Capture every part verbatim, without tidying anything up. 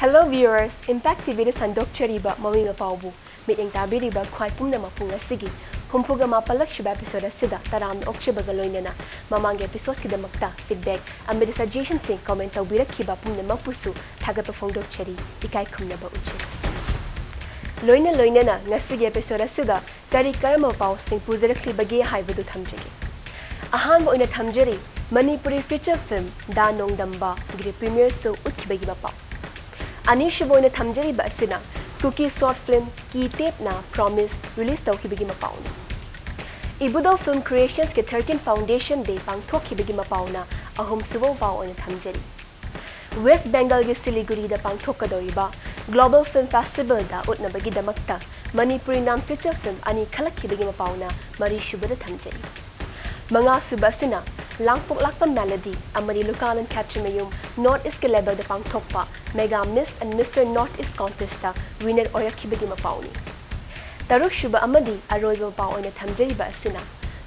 Hello viewers, Impact T V ꯗ ꯁꯟꯗꯣꯛꯆꯔꯤꯕ ꯃꯃꯤ ꯃꯄꯥꯎꯕꯨ ꯃꯤꯠꯌꯦꯡ ꯇꯥꯕꯤꯔꯤꯕ ꯈ꯭ꯋꯥꯏ ꯄꯨꯝꯅꯃꯛꯄꯨ ꯉꯁꯤꯒꯤ ꯍꯨꯝꯐꯨꯒ ꯃꯥꯄꯜꯂꯛꯁꯨꯕ episode ꯑꯁꯤꯗ ꯇꯔꯥꯝꯅ ꯑꯣꯛꯆꯕꯒ ꯂꯣꯏꯅꯅ ꯃꯃꯥꯡꯒꯤ episode ꯀꯤꯗꯃꯛꯇ feedback ꯑꯃꯗꯤ suggestion ꯁꯤꯡ comment ꯇꯧꯕꯤꯔꯛꯈꯤꯕ ꯄꯨꯝꯅꯃꯛꯄꯨꯁꯨ ꯊꯥꯒꯠꯄ ꯐꯣꯡꯗꯣꯛꯆꯔꯤ, ꯏꯀꯥꯏ ꯈꯨꯝꯅꯕ ꯎꯠꯆꯔꯤ꯫ ꯂꯣꯏꯅ ꯂꯣꯏꯅꯅ ꯉꯁꯤꯒꯤ episode ꯑꯁꯤꯗ ꯀꯔꯤ ꯀꯔꯝꯕ ꯄꯥꯎꯁꯤꯡ ꯄꯨꯖꯔꯛꯂꯤꯕꯒꯦ ꯍꯥꯏꯕꯗꯨ ꯊꯝꯖꯒꯦ꯫ ꯑꯍꯥꯟꯕ ꯑꯣꯏꯅ ꯊꯝꯖꯔꯤ ꯃꯅꯤꯄꯨꯔꯤ feature film ꯗꯥ ꯅꯣꯡꯗꯝꯕ ꯒꯤ premiere show ꯎꯠꯈꯤꯕꯒꯤ ꯃꯄꯥꯎ꯫ ꯑꯅꯤꯁꯨꯕ ꯑꯣꯏꯅ ꯊꯝꯖꯔꯤꯕ ꯑꯁꯤꯅ ꯀꯨꯀꯤ short film ꯀꯤ ꯇꯦꯞꯅ Promise release ꯇꯧꯈꯤꯕꯒꯤ ꯃꯄꯥꯎꯅꯤ꯫ ꯏꯕꯨꯙꯧ Film Creations ꯀꯤ thirteen foundation day ꯄꯥꯡꯊꯣꯛꯈꯤꯕꯒꯤ ꯃꯄꯥꯎꯅ ꯑꯍꯨꯝꯁꯨꯕ ꯄꯥꯎ ꯑꯣꯏꯅ ꯊꯝꯖꯔꯤ꯫ West Bengal ꯒꯤ ꯁꯤꯂꯤꯒꯨꯔꯤꯗ ꯄꯥꯡꯊꯣꯛꯀꯗꯧꯔꯤꯕ Global Film Festival ꯗ ꯎꯠꯅꯕꯒꯤꯗꯃꯛꯇ ꯃꯅꯤꯄꯨꯔꯤ non feature film ꯑꯅꯤ ꯈꯜꯂꯛꯈꯤꯕꯒꯤ ꯃꯄꯥꯎꯅ ꯃꯔꯤꯁꯨꯕꯗ ꯊꯝꯖꯔꯤ꯫ ꯃꯉꯥꯁꯨꯕ ꯑꯁꯤꯅ ꯂꯥꯡꯄꯣꯛꯂꯥꯛꯄꯝ ꯃꯦꯂꯣꯗꯤ ꯑꯃꯗꯤ ꯂꯨꯀꯥꯅꯟ ꯈꯦꯇ꯭ꯔꯤꯃꯌꯨꯝ North East ꯀꯤ level ꯗ ꯄꯥꯡꯊꯣꯛꯄ Mega Miss and Mister North East Contest ꯇ winner ꯑꯣꯏꯔꯛꯈꯤꯕꯒꯤ ꯃꯄꯥꯎꯅꯤ꯫ ꯇꯔꯨꯛꯁꯨꯕ ꯑꯃꯗꯤ ꯑꯔꯣꯏꯕ ꯃꯄꯥꯎ ꯑꯣꯏꯅ ꯊꯝꯖꯔꯤꯕ ꯑꯁꯤꯅ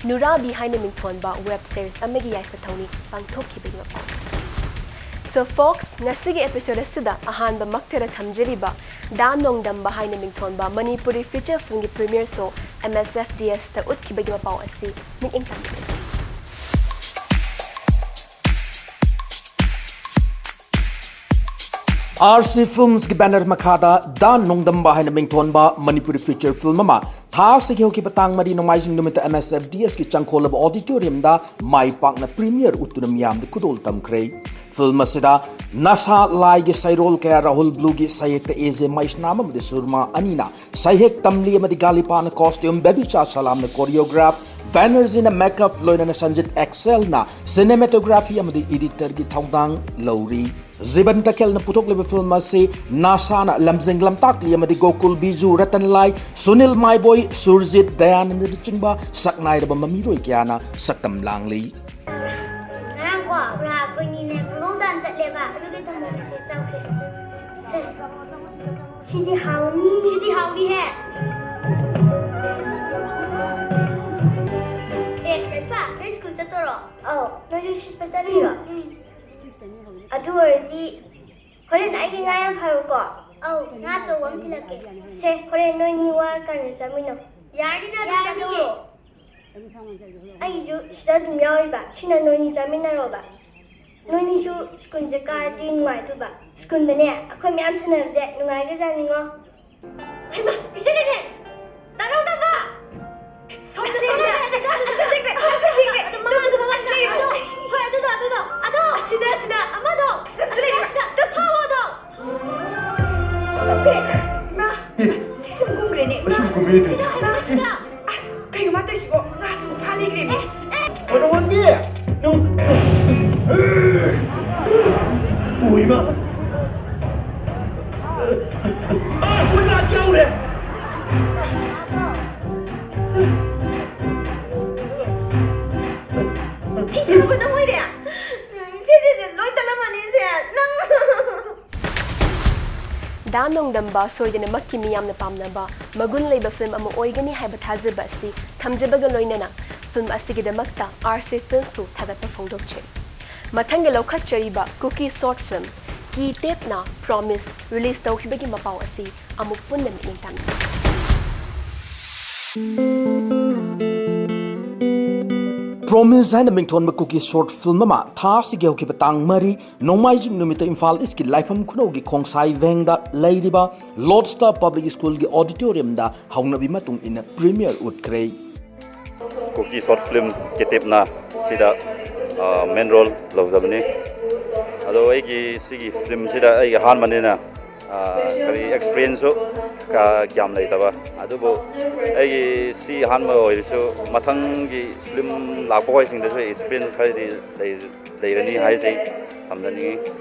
ꯅꯨꯔꯥꯕꯤ ꯍꯥꯏꯅ ꯃꯤꯡꯊꯣꯟꯕ web series ꯑꯃꯒꯤ ꯌꯥꯏꯐ ꯊꯧꯅꯤ ꯄꯥꯡꯊꯣꯛꯈꯤꯕꯒꯤ ꯃꯄꯥꯎ꯫ So folks, ꯉꯁꯤꯒꯤ episode ꯑꯁꯤꯗ ꯑꯍꯥꯟꯕ ꯃꯛꯇꯗ ꯊꯝꯖꯔꯤꯕ ꯗꯥ ꯅꯣꯡꯗꯝꯕ ꯍꯥꯏꯅ ꯃꯤꯡꯊꯣꯟꯕ ꯃꯅꯤꯄꯨꯔꯤ feature film ꯒꯤ premiere show M S F D S ꯇ ꯎꯠꯈꯤꯕꯒꯤ ꯃꯄꯥꯎ ꯑꯁꯤ ꯃꯤꯠꯌꯦꯡ ꯇꯥꯕꯤꯔꯁꯤ꯫ R C Films ꯀꯤ banner ꯃꯈꯥꯗ ꯗꯥ ꯅꯣꯡꯗꯝꯕ ꯍꯥꯏꯅ ꯃꯤꯡꯊꯣꯟꯕ ꯃꯅꯤꯄꯨꯔꯤ feature film ꯑꯃ ꯊꯥ ꯑꯁꯤꯒꯤ ꯍꯧꯈꯤꯕ ꯇꯥꯡ ꯃꯔꯤ ꯅꯣꯡꯃꯥꯏꯖꯤꯡ ꯅꯨꯃꯤꯠꯇ M S F D S ꯀꯤ ꯆꯪꯈꯣꯜꯂꯕ auditorium ꯗ ꯃꯥꯏ ꯄꯥꯛꯅ premiere ꯎꯠꯇꯨꯅ ꯃꯤꯌꯥꯝꯗ ꯈꯨꯗꯣꯜ ꯇꯝꯈ꯭ꯔꯦ꯫ Film ꯑꯁꯤꯗ ꯅꯁꯥ ꯂꯥꯏꯒꯤ ꯁꯩꯔꯣꯜ ꯀꯌꯥ ꯔꯥꯍꯨꯜ ꯕ꯭ꯂꯨꯒꯤ ꯁꯩꯍꯦꯛꯇ ꯑꯦ ꯖꯦ ꯃꯩꯁꯅꯥꯝ ꯑꯃꯗꯤ ꯁꯨꯔꯃꯥ ꯑꯅꯤꯅ ꯁꯩꯍꯦꯛ ꯇꯝꯂꯤ ꯑꯃꯗꯤ ꯒꯥꯂꯤꯄꯥꯅ costume, ꯕꯦꯕꯤꯆꯥ ꯁꯂꯥꯝꯅ choreograph, ꯕꯦꯅꯔꯖꯤꯅ makeup, ꯂꯣꯏꯅꯅ ꯁꯟꯖꯤꯠ ꯑꯦꯛꯁꯦꯜꯅ cinematography ꯑꯃꯗꯤ editor ꯒꯤ ꯊꯧꯗꯥꯡ ꯂꯧꯔꯤ꯫ ꯖꯤꯕꯟ ꯇꯈꯦꯜꯅ ꯄꯨꯊꯣꯛꯂꯤꯕ film ꯑꯁꯤ ꯅꯥꯁꯥꯅ ꯂꯝꯖꯤꯡ ꯂꯝꯇꯥꯛꯂꯤ ꯑꯃꯗꯤ ꯒꯣꯀꯨꯜ ꯕꯤꯖꯨ, ꯔꯇꯟ ꯂꯥꯏ, ꯁꯨꯅꯤꯜ ꯃꯥꯏꯕꯣꯏ, ꯁꯨꯔꯖꯤꯠ ꯗꯌꯥꯅꯟꯗꯅꯆꯤꯡꯕ ꯁꯛꯅꯥꯏꯔꯕ ꯃꯃꯤꯔꯣꯏ ꯀꯌꯥꯅ ꯁꯛꯇꯝ ꯂꯥꯡꯂꯤ꯫ ꯉꯔꯥꯡꯀꯣ ꯕ꯭ꯔꯥ ꯑꯩꯈꯣꯏꯅꯤꯅꯦ ꯈꯨꯡꯒꯧ ꯇꯥꯟ ꯆꯠꯂꯦꯕ, ꯑꯗꯨꯒꯤ ꯊꯝꯃꯣꯏꯁꯦ ꯆꯥꯎꯁꯦ꯫ ꯁꯦ꯫ ꯁꯤꯗꯤ ꯍꯥꯎꯅꯤ꯫ ꯁꯤꯗꯤ ꯍꯥꯎꯅꯤꯍꯦ꯫ ꯑꯦ ꯌꯥꯏꯐ, ꯅꯣꯏ ꯁ꯭ꯀꯨꯜ ꯆꯠꯇꯣꯔꯣ? ꯑꯧ, ꯅꯣꯏꯁꯨ ꯁꯤꯠꯄ ꯆꯠꯂꯤꯔꯣ? ꯎꯝ꯫ ꯑꯗꯨ ꯑꯣꯏꯔꯗꯤ ꯍꯣꯔꯦꯟ ꯑꯩꯒꯤ ꯉꯥ ꯌꯥꯝ ꯐꯥꯔꯨꯀꯣ꯫ ꯑꯧ, ꯉꯥ ꯑꯆꯧꯕ ꯑꯃ ꯊꯤꯜꯂꯛꯀꯦ꯫ ꯁꯦ, ꯍꯣꯔꯦꯟ ꯅꯣꯏꯅꯤ ꯋꯥꯔꯀꯥꯟꯗ ꯆꯥꯃꯤꯟꯅꯧ꯫ ꯌꯥꯔꯅꯤꯗ, ꯑꯗꯨꯝ ꯌꯥꯔꯅꯤꯌꯦ꯫ ꯆꯥꯊꯣꯛꯑꯣ꯫ ꯑꯩꯁꯨ ꯁꯤꯗ ꯑꯗꯨꯝ ꯌꯥꯎꯔꯤꯕ, ꯁꯤꯅ ꯅꯣꯏꯅꯤ ꯆꯥꯃꯤꯟꯅꯔꯣꯕ꯫ ꯅꯣꯏꯅꯤꯁꯨ ꯁ꯭ꯀꯨꯜꯁꯦ ꯀꯥꯔꯗꯤ ꯅꯨꯡꯉꯥꯏꯗꯣꯏꯕ꯫ ꯁ꯭ꯀꯨꯜꯗꯅꯦ, ꯑꯩꯈꯣꯏ ꯃꯌꯥꯝ ꯁꯥꯟꯅꯕꯁꯦ ꯅꯨꯡꯉꯥꯏꯈ꯭ꯔꯖꯥꯠꯅꯤꯉꯣ꯫ ꯍꯩꯃꯥ, ꯏꯆꯦ ꯅꯦꯅꯦ! ꯇꯥꯔꯧ ꯇꯝꯕ! ꯁꯣꯏꯗ, ꯁꯣꯏꯗ, ꯁꯣꯏꯗ, ꯁꯣꯏꯗ, ꯁꯣꯏꯗ, ꯁꯣꯏꯗ, ꯁꯣꯏꯗ, ꯑꯗꯨ ꯃꯃꯥꯡꯗ, ꯃꯃꯥꯡꯗ, ꯑꯗꯨ, ꯍꯣꯏ, ꯑꯗꯨꯗꯣ, ꯑꯗꯨꯗꯣ, ꯑꯗꯣ! ꯑꯁꯤꯗ, ꯑꯁꯤꯗ, ꯑꯃꯗꯣ! ꯑꯁꯤꯗ, ꯑꯁꯤꯗ, ꯐꯥꯎꯑꯣ ꯑꯗꯣ! ꯃꯥ, ꯁꯤꯁꯨ ꯀꯨꯝꯈ꯭ꯔꯦꯅꯦ꯫ ꯑꯩꯁꯨ ꯀꯨꯝꯃꯦ ꯇꯧꯔꯤꯁꯦ꯫ ꯁꯤꯗ ꯍꯥꯏꯕ, ꯁꯤꯗ! ꯑꯁ, ꯀꯩꯅꯣ ꯃꯥ ꯇꯧꯏꯁꯤꯕꯣ? ꯉꯥꯁꯨ ꯐꯥ ꯂꯩꯈ꯭ꯔꯦꯃꯤ꯫ ꯑꯦ, ꯑꯦ! ꯀꯩꯅꯣ, ꯋꯥꯟꯕꯤ! ꯅꯪ, ꯎꯏ, ꯃꯥ! ꯑꯥ, ꯃꯣꯏ ꯉꯥ ꯌꯥꯎꯔꯦ! ꯍꯤꯡꯆꯥꯕ ꯅꯪ ꯑꯣꯏꯔꯦ? ꯁꯤ, ꯁꯤ, ꯁꯤ, ꯂꯣꯏ ꯇꯠꯂꯝꯃꯅꯤ, ꯁꯦ꯫ ꯅꯪ! ꯗꯥ ꯅꯣꯡꯗꯝꯕ ꯁꯣꯏꯗꯅꯃꯛꯀꯤ ꯃꯤꯌꯥꯝꯅ ꯄꯥꯝꯅꯕ ꯃꯒꯨꯟ ꯂꯩꯕ ꯐꯤꯜꯝ ꯑꯃ ꯑꯣꯏꯒꯅꯤ ꯍꯥꯏꯕ ꯊꯥꯖꯕ ꯑꯁꯤ ꯊꯝꯖꯕꯒ ꯂꯣꯏꯅꯅ ꯐꯤꯜꯝ ꯑꯁꯤꯒꯤꯗꯃꯛꯇ ꯑꯥꯔ ꯁꯤ ꯐꯤꯜꯝꯁꯄꯨ ꯊꯥꯒꯠꯄ ꯐꯣꯡꯗꯣꯛꯆꯔꯤ꯫ ꯃꯊꯪꯒꯤ ꯂꯧꯈꯠꯆꯔꯤꯕ ꯀꯨꯀꯤ ꯁꯣꯔꯠ ꯐꯤꯜꯝ ꯀꯤ ꯇꯦꯞꯅ ꯄ꯭ꯔꯣꯃꯤꯁ ꯔꯤꯂꯤꯖ ꯇꯧꯈꯤꯕꯒꯤ ꯃꯄꯥꯎ ꯑꯁꯤ ꯑꯃꯨꯛ ꯄꯨꯟꯅ ꯃꯤꯠꯌꯦꯡ ꯇꯥꯃꯤꯟꯅꯁꯤ꯫ ꯄ꯭ꯔꯣꯃꯤꯁ ꯍꯥꯏꯅ ꯃꯤꯡꯊꯣꯟꯕ ꯀꯨꯀꯤ ꯁꯣꯔꯠ ꯐꯤꯜꯝ ꯑꯃ ꯊꯥ ꯑꯁꯤꯒꯤ ꯍꯧꯈꯤꯕ ꯇꯥꯡ ꯃꯔꯤ ꯅꯣꯡꯃꯥꯏꯖꯤꯡ ꯅꯨꯃꯤꯠꯇ ꯏꯝꯐꯥꯜ ꯏꯁꯀꯤ ꯂꯥꯏꯐꯝ ꯈꯨꯅꯧꯒꯤ ꯈꯣꯡꯁꯥꯏ ꯚꯦꯡꯗ ꯂꯩꯔꯤꯕ ꯂꯣꯔꯗ ꯁ꯭ꯇꯥꯔ ꯄꯕ꯭ꯂꯤꯛ ꯁ꯭ꯀꯨꯜꯒꯤ ꯑꯣꯗꯤꯇꯣꯔꯤꯌꯝꯗ ꯍꯧꯅꯕꯤ ꯃꯇꯨꯡ ꯏꯟꯅ ꯄ꯭ꯔꯤꯃꯤꯌꯔ ꯎꯠꯈ꯭ꯔꯦ꯫ ꯀꯨꯀꯤ ꯁꯣꯔꯠ ꯐꯤꯜꯝ ꯀꯤꯇꯦꯞꯅ ꯁꯤꯗ, ꯑ, ꯃꯦꯟ ꯔꯣꯜ ꯂꯧꯖꯕꯅꯤ꯫ ꯑꯗꯣ ꯑꯩꯒꯤ ꯁꯤꯒꯤ ꯐꯤꯜꯝꯁꯤꯗ ꯑꯩꯒꯤ ꯑꯍꯥꯟꯕꯅꯤꯅ, ꯑ, ꯀꯔꯤ ꯑꯦꯛꯁꯄꯤꯔꯤꯌꯦꯟꯁꯁꯨ ꯀ-, ꯀꯌꯥꯝ ꯂꯩꯇꯕ꯫ ꯑꯗꯨꯕꯨ ꯑꯩꯒꯤ ꯁꯤ ꯑꯍꯥꯟꯕ ꯑꯣꯏꯔꯁꯨ ꯃꯊꯪꯒꯤ ꯐꯤꯜꯝ ꯂꯥꯛꯄ ꯍꯣꯏꯁꯤꯡꯗꯁꯨ ꯑꯦꯛꯁꯄꯤꯔꯤꯌꯦꯟꯁ ꯈꯔꯗꯤ ꯂꯩ-, ꯂꯩꯔꯅꯤ ꯍꯥꯏꯁꯦ ꯑꯩ ꯊꯝꯖꯅꯤꯡꯉꯤ꯫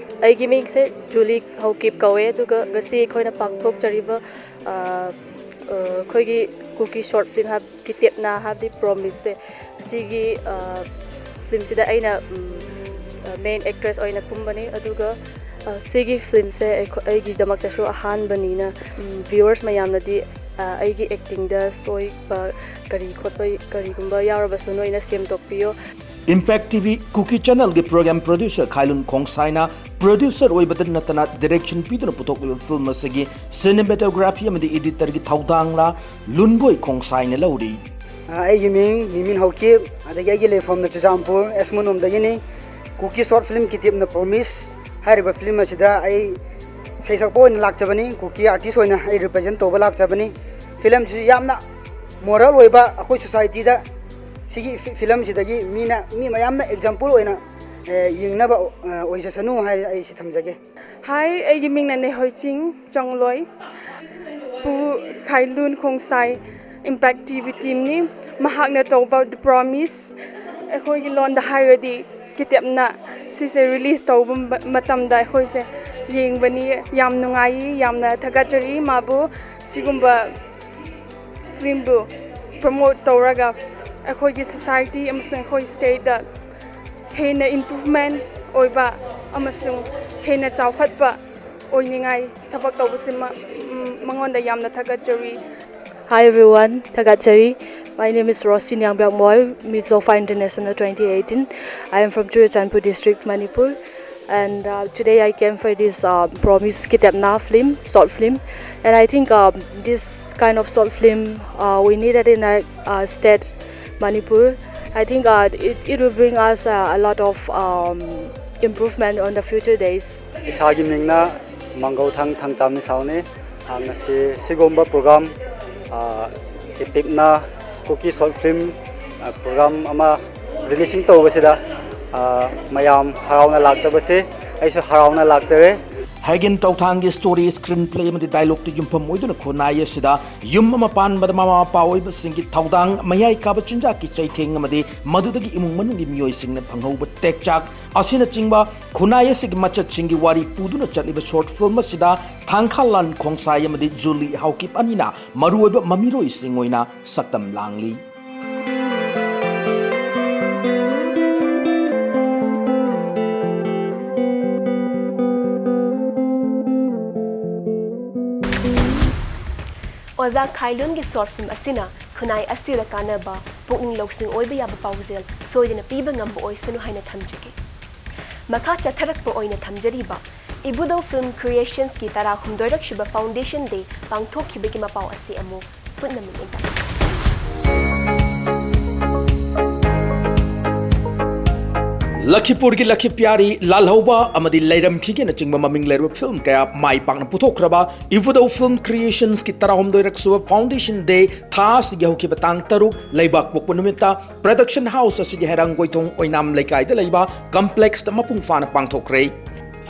ꯑꯩꯒꯤ ꯃꯤꯡꯁꯦ ꯖꯨꯂꯤ ꯍꯧꯀꯤꯞ ꯀꯧꯋꯦ, ꯑꯗꯨꯒ ꯉꯁꯤ ꯑꯩꯈꯣꯏꯅ ꯄꯥꯡꯊꯣꯛꯆꯔꯤꯕ, ꯑ, ꯑ, ꯑꯩꯈꯣꯏꯒꯤ ꯀꯨꯀꯤ ꯁꯣꯔꯠ ꯐꯤꯜꯝ ꯍꯥꯏꯕ ꯀꯤꯇꯦꯞꯅ ꯍꯥꯏꯕꯗꯤ ꯄ꯭ꯔꯣꯃꯤꯁꯁꯦ, ꯑꯁꯤꯒꯤ, ꯑ, ꯐꯤꯜꯝꯁꯤꯗ ꯑꯩꯅ, ꯎꯝ, ꯑ, ꯃꯦꯟ ꯑꯦꯛꯇ꯭ꯔꯦꯁ ꯑꯣꯏꯅ ꯀꯨꯝꯕꯅꯤ꯫ ꯑꯗꯨꯒ, ꯑ, ꯁꯤꯒꯤ ꯐꯤꯜꯝꯁꯦ ꯑꯩꯈꯣ-, ꯑꯩꯒꯤꯗꯃꯛꯇꯁꯨ ꯑꯍꯥꯟꯕꯅꯤꯅ, ꯎꯝ, ꯚ꯭ꯌꯨꯋꯔꯁ ꯃꯌꯥꯝꯅꯗꯤ, ꯑ, ꯑꯩꯒꯤ ꯑꯦꯛꯇꯤꯡꯗ ꯁꯣꯏꯕ ꯀꯔꯤ ꯈꯣꯠꯄ ꯀꯔꯤꯒꯨꯝꯕ ꯌꯥꯎꯔꯕꯁꯨ ꯅꯣꯏꯅ ꯁꯦꯝꯗꯣꯛꯄꯤꯌꯣ꯫ Impact T V Kuki Channel ꯒꯤ program producer ꯈꯥꯏꯂꯨꯟ ꯈꯣꯡꯁꯥꯏꯅ producer ꯑꯣꯏꯕꯗ ꯅꯠꯇꯅ direction ꯄꯤꯗꯨꯅ ꯄꯨꯊꯣꯛꯂꯤꯕ film ꯑꯁꯤꯒꯤ cinematography ꯑꯃꯗꯤ editor ꯒꯤ ꯊꯧꯗꯥꯡꯂꯥ ꯂꯨꯟꯕꯣꯏ ꯈꯣꯡꯁꯥꯏꯅ ꯂꯧꯔꯤ꯫ ꯑꯩꯒꯤ ꯃꯤꯡ ꯃꯤꯃꯤꯟ ꯍꯧꯀꯤꯞ, ꯑꯗꯒꯤ ꯑꯩꯒꯤ ꯂꯩꯐꯝꯅ ꯆꯨꯔꯆꯥꯟꯄꯨꯔ ꯑꯦꯁ ꯃꯨꯅꯣꯝꯗꯒꯤꯅꯤ꯫ ꯀꯨꯀꯤ short film ꯀꯤꯇꯦꯞꯅ promise ꯍꯥꯏꯔꯤꯕ film ꯑꯁꯤꯗ ꯑꯩ ꯁꯩꯁꯛꯄ ꯑꯣꯏꯅ ꯂꯥꯛꯆꯕꯅꯤ꯫ ꯀꯨꯀꯤ artist ꯑꯣꯏꯅ ꯑꯩ represent ꯇꯧꯕ ꯂꯥꯛꯆꯕꯅꯤ꯫ Film ꯁꯤ ꯌꯥꯝꯅ moral ꯑꯣꯏꯕ, ꯑꯩꯈꯣꯏ society ꯗ ꯁꯤꯒꯤ ꯐꯤ- film ꯁꯤꯗꯒꯤ ꯃꯤꯅ, ꯃꯤ ꯃꯌꯥꯝꯅ example ꯑꯣꯏꯅ ꯑꯦ, ꯌꯦꯡꯅꯕ ꯑ, ꯑꯣꯏꯖꯁꯅꯨ ꯍꯥꯏꯅ ꯑꯩ ꯁꯤ ꯊꯝꯖꯒꯦ꯫ ꯍꯥꯏ, ꯑꯩꯒꯤ ꯃꯤꯡꯅ ꯅꯦꯍꯣꯏꯆꯤꯡ ꯆꯪꯂꯣꯏ꯫ ꯄꯨ ꯈꯥꯏꯂꯨꯟ ꯈꯣꯡꯁꯥꯏ Impact T V team ꯅꯤ꯫ ꯃꯍꯥꯛꯅ ꯇꯧꯕ The Promise, ꯑꯩꯈꯣꯏꯒꯤ ꯂꯣꯟꯗ ꯍꯥꯏꯔꯗꯤ ꯀꯤꯇꯦꯞꯅ, ꯁꯤꯁꯦ release ꯇꯧꯕ ꯃ- ꯃꯇꯝꯗ ꯑꯩꯈꯣꯏꯁꯦ ꯌꯦꯡꯕꯅꯤ꯫ ꯌꯥꯝ ꯅꯨꯡꯉꯥꯏ, ꯌꯥꯝꯅ ꯊꯥꯒꯠꯆꯔꯤ ꯃꯥꯕꯨ꯫ ꯁꯤꯒꯨꯝꯕ film ꯕꯨ promote ꯇꯧꯔꯒ ꯑꯩꯈꯣꯏꯒꯤ society ꯑꯃꯁꯨꯡ ꯑꯩꯈꯣꯏ state ꯇ ꯍꯦꯟꯅ improvement ꯑꯣꯏꯕ ꯑꯃꯁꯨꯡ ꯍꯦꯟꯅ ꯆꯥꯎꯈꯠꯄ ꯑꯣꯏꯅꯤꯡꯉꯥꯏ ꯊꯕꯛ ꯇꯧꯕꯁꯤ ꯃ- ꯎꯝ, ꯃꯉꯣꯟꯗ ꯌꯥꯝꯅ ꯊꯥꯒꯠꯆꯔꯤ꯫ Hi everyone, Thagachari. My name is Rosin Yangbyakmoi, Miss Zofa International twenty eighteen. I am from Churachandpur District, Manipur. And uh, today I came for this uh, Promise Kitepna film, short film. And I think um, this kind of short film uh, we needed in our uh, state, Manipur. I think uh, it, it will bring us uh, a lot of um, improvement on the future days. ꯏꯁꯥꯒꯤ ꯃꯤꯡꯅ ꯃꯪꯒꯧꯊꯪ ꯊꯪꯆꯥꯝ ꯅꯤꯁꯥꯎꯅꯤ꯫ ꯑ, ꯉꯁꯤ ꯁꯤꯒꯨꯝꯕ program, ꯑ, ꯀꯤꯇꯤꯞꯅ ꯀꯨꯀꯤ short film, ꯑ, program ꯑꯃ releasing ꯇꯧꯕꯁꯤꯗ, ꯑ, ꯃꯌꯥꯝ ꯍꯔꯥꯎꯅ ꯂꯥꯛꯆꯕꯁꯤ ꯑꯩꯁꯨ ꯍꯔꯥꯎꯅ ꯂꯥꯛꯆꯔꯦ꯫ ꯍꯦꯒꯤꯟ ꯇꯧꯊꯥꯡꯒꯤ story, screenplay ꯑꯃꯗꯤ dialogue ꯇ ꯌꯨꯝꯐꯝ ꯑꯣꯏꯗꯨꯅ ꯈꯨꯟꯅꯥꯏ ꯑꯁꯤꯗ ꯌꯨꯝ ꯑꯃ ꯄꯥꯟꯕꯗ ꯃꯃꯥ ꯃꯄꯥ ꯑꯣꯏꯕꯁꯤꯡꯒꯤ ꯊꯧꯗꯥꯡ, ꯃꯌꯥꯏ ꯀꯥꯕ ꯆꯤꯟꯖꯥꯛꯀꯤ ꯆꯩꯊꯦꯡ ꯑꯃꯗꯤ ꯃꯗꯨꯗꯒꯤ ꯏꯃꯨꯡ ꯃꯅꯨꯡꯒꯤ ꯃꯤꯑꯣꯏꯁꯤꯡꯅ ꯐꯪꯍꯧꯕ ꯇꯦꯛꯆꯥꯛ ꯑꯁꯤꯅꯆꯤꯡꯕ ꯈꯨꯟꯅꯥꯏ ꯑꯁꯤꯒꯤ ꯃꯆꯠꯁꯤꯡꯒꯤ ꯋꯥꯔꯤ ꯄꯨꯗꯨꯅ ꯆꯠꯂꯤꯕ short film ꯑꯁꯤꯗ ꯊꯥꯡꯈꯥꯂꯥꯟ ꯈꯣꯡꯁꯥꯏ ꯑꯃꯗꯤ ꯖꯨꯂꯤ ꯍꯥꯎꯀꯤꯞ ꯑꯅꯤꯅ ꯃꯔꯨꯑꯣꯏꯕ ꯃꯃꯤꯔꯣꯏꯁꯤꯡ ꯑꯣꯏꯅ ꯁꯛꯇꯝ ꯂꯥꯡꯂꯤ꯫ ꯑꯣꯖꯥ ꯈꯥꯏꯂꯨꯟꯒꯤ short film ꯑꯁꯤꯅ ꯈꯨꯟꯅꯥꯏ ꯑꯁꯤꯗ ꯀꯥꯟꯅꯕ, ꯄꯨꯛꯅꯤꯡ ꯂꯧꯁꯤꯡ ꯑꯣꯏꯕ ꯌꯥꯕ ꯄꯥꯎꯖꯦꯜ ꯁꯣꯏꯗꯅ ꯄꯤꯕ ꯉꯝꯕ ꯑꯣꯏꯁꯅꯨ ꯍꯥꯏꯅ ꯊꯝꯖꯒꯦ꯫ ꯃꯈꯥ ꯆꯠꯊꯔꯛꯄ ꯑꯣꯏꯅ ꯊꯝꯖꯔꯤꯕ ꯏꯕꯨꯙꯧ Film Creationsꯀꯤ ꯇꯔꯥꯍꯨꯝꯗꯣꯏꯔꯛ ꯁꯨꯕ Foundation Day ꯄꯥꯡꯊꯣꯛꯈꯤꯕꯒꯤ ꯃꯄꯥꯎ ꯑꯁꯤ ꯑꯃꯨꯛ ꯄꯨꯟꯅ ꯃꯤꯠꯌꯦꯡ ꯇꯥꯛꯁꯤ꯫ ꯂꯈꯤꯄꯨꯔꯒꯤ ꯂꯈꯤꯄ꯭ꯌꯥꯔꯤ, ꯂꯥꯜꯍꯧꯕ ꯑꯃꯗꯤ ꯂꯩꯔꯝꯈꯤꯒꯦꯅꯆꯤꯡꯕ ꯃꯃꯤꯡ ꯂꯩꯔꯕ film ꯀꯌꯥ ꯃꯥꯏ ꯄꯥꯛꯅ ꯄꯨꯊꯣꯛꯈ꯭ꯔꯕ ꯏꯕꯨꯙꯧ Film Creationsꯀꯤ ꯇꯔꯥꯍꯨꯝꯗꯣꯏꯔꯛ ꯁꯨꯕ Foundation Day ꯊꯥ ꯑꯁꯤꯒꯤ ꯍꯧꯈꯤꯕ ꯇꯥꯡ ꯇꯔꯨꯛ ꯂꯩꯕꯥꯛꯄꯣꯛꯄ ꯅꯨꯃꯤꯠꯇ production house ꯑꯁꯤꯒꯤ ꯍꯩꯔꯥꯡꯒꯣꯏꯊꯣꯡ ꯑꯣꯏꯅꯥꯝ ꯂꯩꯀꯥꯏꯗ ꯂꯩꯕ complexꯇ ꯃꯄꯨꯡ ꯐꯥꯅ ꯄꯥꯡꯊꯣꯛꯈ꯭ꯔꯦ꯫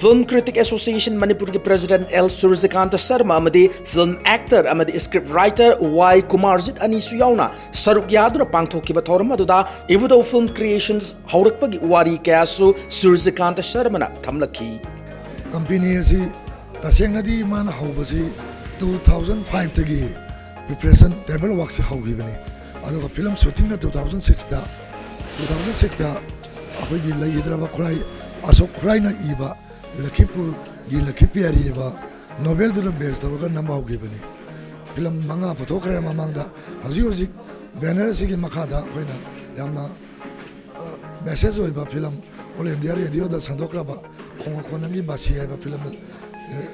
Film Critic Association ꯃꯅꯤꯄꯨꯔꯒꯤ president ꯑꯦꯜ ꯁꯨꯔꯖꯀꯥꯟꯇ ꯁꯔꯃ ꯑꯃꯗꯤ film actor ꯑꯃꯗꯤ script writer ꯋꯥꯏ ꯀꯨꯃꯥꯔꯖꯤꯠ ꯑꯅꯤꯁꯨ ꯌꯥꯎꯅ ꯁꯔꯨꯛ ꯌꯥꯗꯨꯅ ꯄꯥꯡꯊꯣꯛꯈꯤꯕ ꯊꯧꯔꯝ ꯑꯗꯨꯗ ꯏꯕꯨꯙꯧ Film Creations ꯍꯧꯔꯛꯄꯒꯤ ꯋꯥꯔꯤ ꯀꯌꯥꯁꯨ ꯁꯨꯔꯖꯀꯥꯟꯇ ꯁꯔꯃꯅ ꯊꯝꯂꯛꯈꯤ꯫ Company ꯑꯁꯤ ꯇꯁꯦꯡꯅꯗꯤ ꯃꯥꯅ ꯍꯧꯕꯁꯤ two thousand fiveꯇꯒꯤ preparation table workꯁꯤ ꯍꯧꯈꯤꯕꯅꯤ꯫ ꯑꯗꯨꯒ film shootingꯅ two thousand sixꯇ, two thousand sixꯇ ꯑꯩꯈꯣꯏꯒꯤ ꯂꯩꯈꯤꯗ꯭ꯔꯕ ꯈꯨꯔꯥꯏ, ꯑꯁꯣꯛ ꯈꯨꯔꯥꯏꯅ ꯏꯕ ꯂꯈꯤꯄꯨꯔꯒꯤ ꯂꯈꯤꯄ꯭ꯌꯥꯔꯤ ꯍꯥꯏꯕ novelꯗꯨꯅ base ꯇꯧꯔꯒ ꯅꯝꯕ ꯍꯧꯈꯤꯕꯅꯤ꯫ Film ꯃꯉꯥ ꯄꯨꯊꯣꯛꯈ꯭ꯔꯦ ꯃꯃꯥꯡꯗ꯫ ꯍꯧꯖꯤꯛ ꯍꯧꯖꯤꯛ banner ꯑꯁꯤꯒꯤ ꯃꯈꯥꯗ ꯑꯩꯈꯣꯏꯅ ꯌꯥꯝꯅ, ꯑ, message ꯑꯣꯏꯕ film, All India Radioꯗ ꯁꯟꯗꯣꯛꯈ꯭ꯔꯕ ꯈꯣꯡꯉ ꯈꯣꯟꯅꯪꯒꯤ ꯕꯥꯁꯤ ꯍꯥꯏꯕ film, ꯑ,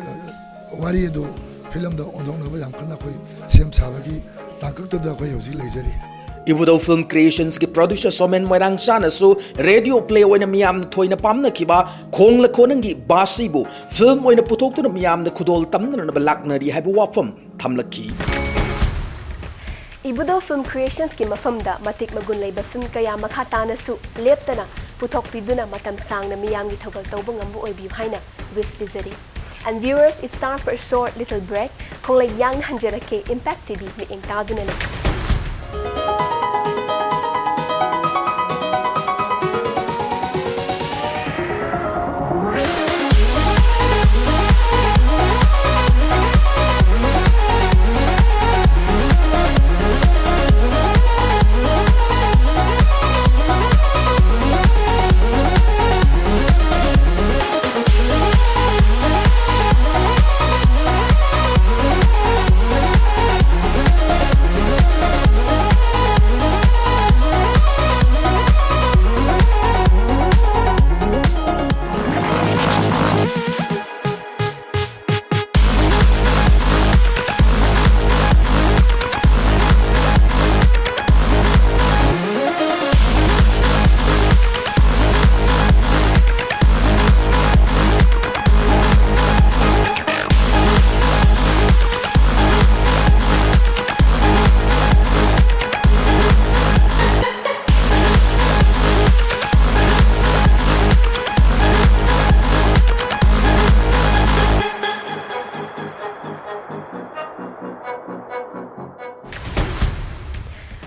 ꯑ, ꯋꯥꯔꯤ ꯑꯗꯨ filmꯗ ꯑꯣꯟꯊꯣꯛꯅꯕ ꯌꯥꯝ ꯀꯟꯅ ꯑꯩꯈꯣꯏ ꯁꯦꯝ ꯁꯥꯕꯒꯤ ꯇꯥꯡꯀꯛꯇꯨꯗ ꯑꯩꯈꯣꯏ ꯍꯧꯖꯤꯛ ꯂꯩꯖꯔꯤ꯫ ꯏꯕꯨꯙꯧ Film Creationsꯀꯤ producer ꯁꯣꯃꯦꯟ ꯃꯣꯏꯔꯥꯡꯆꯥꯅꯁꯨ radio play ꯑꯣꯏꯅ ꯃꯤꯌꯥꯝꯅ ꯊꯣꯏꯅ ꯄꯥꯝꯅꯈꯤꯕ ꯈꯣꯡꯂ ꯈꯣꯟꯅꯪꯒꯤ ꯕꯥꯁꯤꯕꯨ film ꯑꯣꯏꯅ ꯄꯨꯊꯣꯛꯇꯨꯅ ꯃꯤꯌꯥꯝꯗ ꯈꯨꯗꯣꯜ ꯇꯝꯅꯅꯕ ꯂꯥꯛꯅꯔꯤ ꯍꯥꯏꯕ ꯋꯥꯐꯝ ꯊꯝꯂꯛꯈꯤ꯫ ꯏꯕꯨꯙꯧ Film Creationsꯀꯤ ꯃꯐꯝꯗ ꯃꯇꯤꯛ ꯃꯒꯨꯟ ꯂꯩꯕ film ꯀꯌꯥ ꯃꯈꯥ ꯇꯥꯅꯁꯨ ꯂꯦꯞꯇꯅ ꯄꯨꯊꯣꯛꯄꯤꯗꯨꯅ ꯃꯇꯝ ꯁꯥꯡꯅ ꯃꯤꯌꯥꯝꯒꯤ ꯊꯧꯒꯜ ꯇꯧꯕ ꯉꯝꯕ ꯑꯣꯏꯕꯤꯌꯨ ꯍꯥꯏꯅ wish ꯄꯤꯖꯔꯤ꯫ And viewers, it's time for a short little break. ꯈꯣꯡꯂꯩ ꯌꯥꯡꯅ ꯍꯟꯖꯔꯛꯀꯦ, Impact TV ꯃꯤꯠꯌꯦꯡ ꯇꯥꯗꯨꯅ ꯂꯩ꯫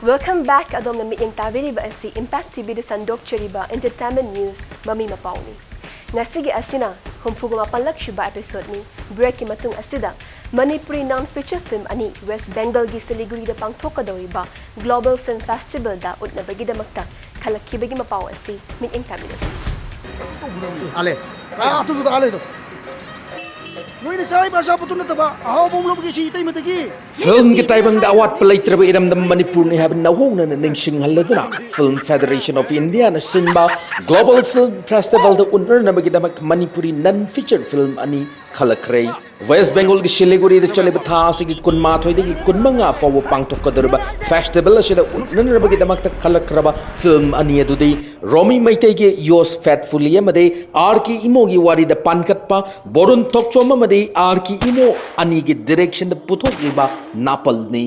Welcome back. ꯑꯗꯣꯝꯅ ꯃꯤꯠꯌꯦꯡ ꯇꯥꯕꯤꯔꯤꯕ ꯑꯁꯤ Impact ꯇꯤ ꯚꯤꯗ ꯁꯟꯗꯣꯛꯆꯔꯤꯕ entertainment news ꯃꯃꯤ ꯃꯄꯥꯎꯅꯤ꯫ ꯉꯁꯤꯒꯤ ꯑꯁꯤꯅ ꯍꯨꯝꯐꯨꯒ ꯃꯥꯄꯜꯂꯛꯁꯨꯕ episode ꯅꯤ꯫ Break ꯀꯤ ꯃꯇꯨꯡ ꯑꯁꯤꯗ ꯃꯅꯤꯄꯨꯔꯤ non feature film ꯑꯅꯤ West Bengal ꯒꯤ ꯁꯤꯂꯤꯒꯨꯔꯤꯗ ꯄꯥꯡꯊꯣꯛꯀꯗꯧꯔꯤꯕ Global Film Festival ꯗ ꯎꯠꯅꯕꯒꯤꯗꯃꯛꯇ ꯈꯜꯂꯛꯈꯤꯕꯒꯤ ꯃꯄꯥꯎ ꯑꯁꯤ ꯃꯤꯠꯌꯦꯡ ꯇꯥꯕꯤꯔꯁꯤ꯫ Ale. Ah, tu tu ale tu. ꯅꯣꯏꯅ ꯆꯥꯔꯤꯕ ꯑꯆꯥꯄꯣꯠꯇꯨ ꯅꯠꯇꯕ ꯑꯍꯥꯎꯕ ꯑꯃ ꯂꯧꯕꯒꯤ ꯁꯤ ꯏꯇꯩꯃꯗꯒꯤ꯫ Film ꯒꯤ ꯇꯥꯏꯕꯪꯗ ꯑꯋꯥꯠꯄ ꯂꯩꯇ꯭ꯔꯕ ꯏꯔꯝꯗꯝ ꯃꯅꯤꯄꯨꯔꯅꯤ ꯍꯥꯏꯕ ꯅꯧꯍꯧꯅꯅ ꯅꯤꯡꯁꯤꯡꯍꯜꯂꯗꯨꯅ Film Federation of India ꯅ ꯁꯤꯟꯕ Global Film Festival ꯗ ꯎꯠꯅꯅꯕꯒꯤꯗꯃꯛ ꯃꯅꯤꯄꯨꯔꯤ non feature film ꯑꯅꯤ ꯈꯜꯂꯛꯈ꯭ꯔꯦ꯫ West Bengal ꯒꯤ ꯁꯤꯂꯤꯒꯨꯔꯤꯗ ꯆꯠꯂꯤꯕ ꯊꯥ ꯑꯁꯤꯒꯤ ꯀꯨꯟꯃꯥꯊꯣꯏꯗꯒꯤ ꯀꯨꯟꯃꯉꯥ ꯐꯥꯎꯕ ꯄꯥꯡꯊꯣꯛꯀꯗꯧꯔꯤꯕ festival ꯑꯁꯤꯗ ꯎꯠꯅꯅꯕꯒꯤꯗꯃꯛꯇ ꯈꯜꯂꯛꯈ꯭ꯔꯕ film ꯑꯅꯤ ꯑꯗꯨꯗꯤ ꯔꯣꯃꯤ ꯃꯩꯇꯩꯒꯤ Yours Faithfully ꯑꯃꯗꯤ R K ꯏꯃꯣꯒꯤ ꯋꯥꯔꯤꯗ ꯄꯥꯟꯈꯠꯄ ꯕꯣꯔꯨꯟ ꯊꯣꯛꯆꯣꯝ ꯑꯃꯗꯤ R K ꯏꯃꯣ ꯑꯅꯤꯒꯤ direction ꯗ ꯄꯨꯊꯣꯛꯂꯤꯕ ꯅꯥꯄꯜꯅꯤ꯫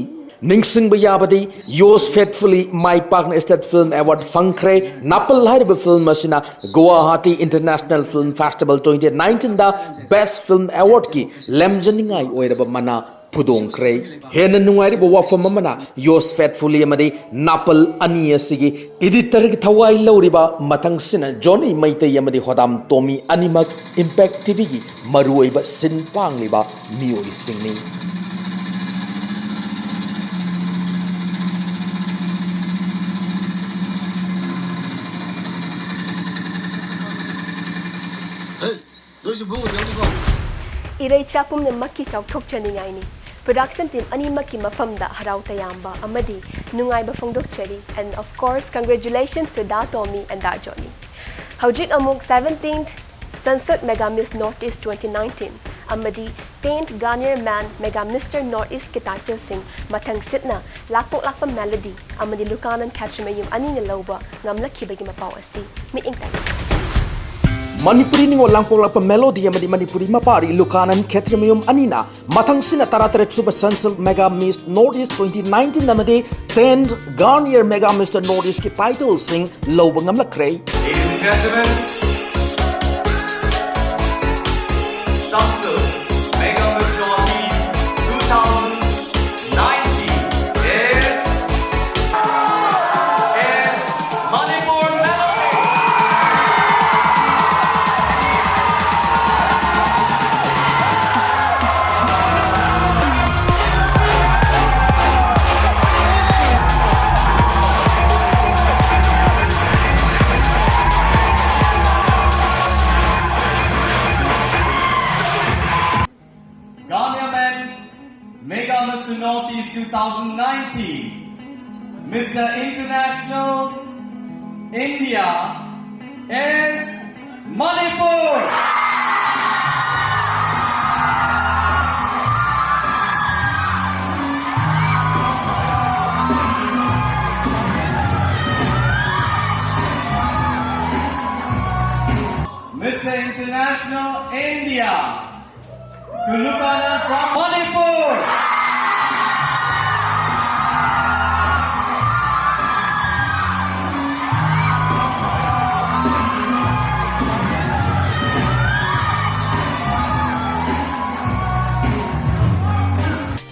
ꯅꯤꯡꯁꯤꯡꯕ ꯌꯥꯕꯗꯤ Yours Faithfully ꯃꯥꯏ ꯄꯥꯛꯅ State Film Award ꯐꯪꯈ꯭ꯔꯦ꯫ ꯅꯥꯄꯜ ꯍꯥꯏꯔꯤꯕ film ꯑꯁꯤꯅ Guwahati International Film Festival twenty nineteen ꯗ Best Film Award ꯀꯤ ꯂꯦꯝꯖꯅꯤꯡꯉꯥꯏ ꯑꯣꯏꯔꯕ ꯃꯅꯥ ꯐꯨꯗꯣꯡꯈ꯭ꯔꯦ꯫ ꯍꯦꯟꯅ ꯅꯨꯡꯉꯥꯏꯔꯤꯕ ꯋꯥꯐꯝ ꯑꯃꯅ Yours Faithfully ꯑꯃꯗꯤ ꯅꯥꯄꯜ ꯑꯅꯤ ꯑꯁꯤꯒꯤ editor ꯒꯤ ꯊꯋꯥꯏ ꯂꯧꯔꯤꯕ ꯃꯊꯪꯁꯤꯅ ꯖꯣꯅꯤ ꯃꯩꯇꯩ ꯑꯃꯗꯤ ꯍꯣꯗꯥꯝ ꯇꯣꯃꯤ ꯑꯅꯤꯃꯛ Impact ꯇꯤ ꯚꯤ ꯒꯤ ꯃꯔꯨꯑꯣꯏꯕ ꯁꯤꯟ ꯄꯥꯡꯂꯤꯕ ꯃꯤꯑꯣꯏꯁꯤꯡꯅꯤ꯫ ꯏꯔꯩꯆꯥ ꯄꯨꯝꯅꯃꯛꯀꯤ ꯆꯥꯎꯊꯣꯛꯆꯅꯤꯡꯉꯥꯏꯅꯤ꯫ Production team ꯑꯅꯤꯃꯛꯀꯤ ꯃꯐꯝꯗ ꯍꯔꯥꯎ ꯇꯌꯥꯝꯕ ꯑꯃꯗꯤ ꯅꯨꯡꯉꯥꯏꯕ ꯐꯣꯡꯗꯣꯛꯆꯔꯤ, and of course congratulations to Da Tommy and Da Johnny꯫ ꯍꯧꯖꯤꯛ ꯑꯃꯨꯛ seventeenth Sunsilk Mega Miss North East twenty nineteen ꯑꯃꯗꯤ tenth Garnier Man Mega Mister North East ꯀꯤ title ꯁꯤꯡ ꯃꯊꯪ ꯁꯤꯠꯅ ꯂꯥꯛꯄꯣꯛ ꯂꯥꯛꯄ Melody ꯑꯃꯗꯤ ꯂꯨꯀꯥꯅꯟ ꯈꯦꯇ꯭ꯔꯤꯃꯌꯨꯝ ꯑꯅꯤꯅ ꯂꯧꯕ ꯉꯝꯂꯛꯈꯤꯕꯒꯤ ꯃꯄꯥꯎ ꯑꯁꯤ ꯃꯤꯠꯌꯦꯡ ꯇꯥꯏ꯫ ꯃꯅꯤꯄꯨꯔꯤ ꯅꯤꯉꯣꯜ ꯂꯥꯡꯄꯣꯛꯂꯛꯄ Melody ꯑꯃꯗꯤ ꯃꯅꯤꯄꯨꯔꯤ ꯃꯄꯥꯔꯤ ꯂꯨꯀꯥꯅꯟ ꯈꯦꯇ꯭ꯔꯤꯃꯌꯨꯝ ꯑꯅꯤꯅ ꯃꯊꯪꯁꯤꯅ ꯇꯔꯥꯇꯔꯦꯠ ꯁꯨꯕ Sunsilk Mega Miss North East twenty nineteen ꯑꯃꯗꯤ tenth Garnier Mega Mister North East ꯀꯤ title ꯁꯤꯡ ꯂꯧꯕ ꯉꯝꯂꯛꯈ꯭ꯔꯦ꯫ Ladies and gentlemen, Sunsilk Mega Miss North East two thousand nineteen is Mister Northeast two thousand nineteen, Mister International India is Manipur. Mister International India, Tulukanan from Manipur.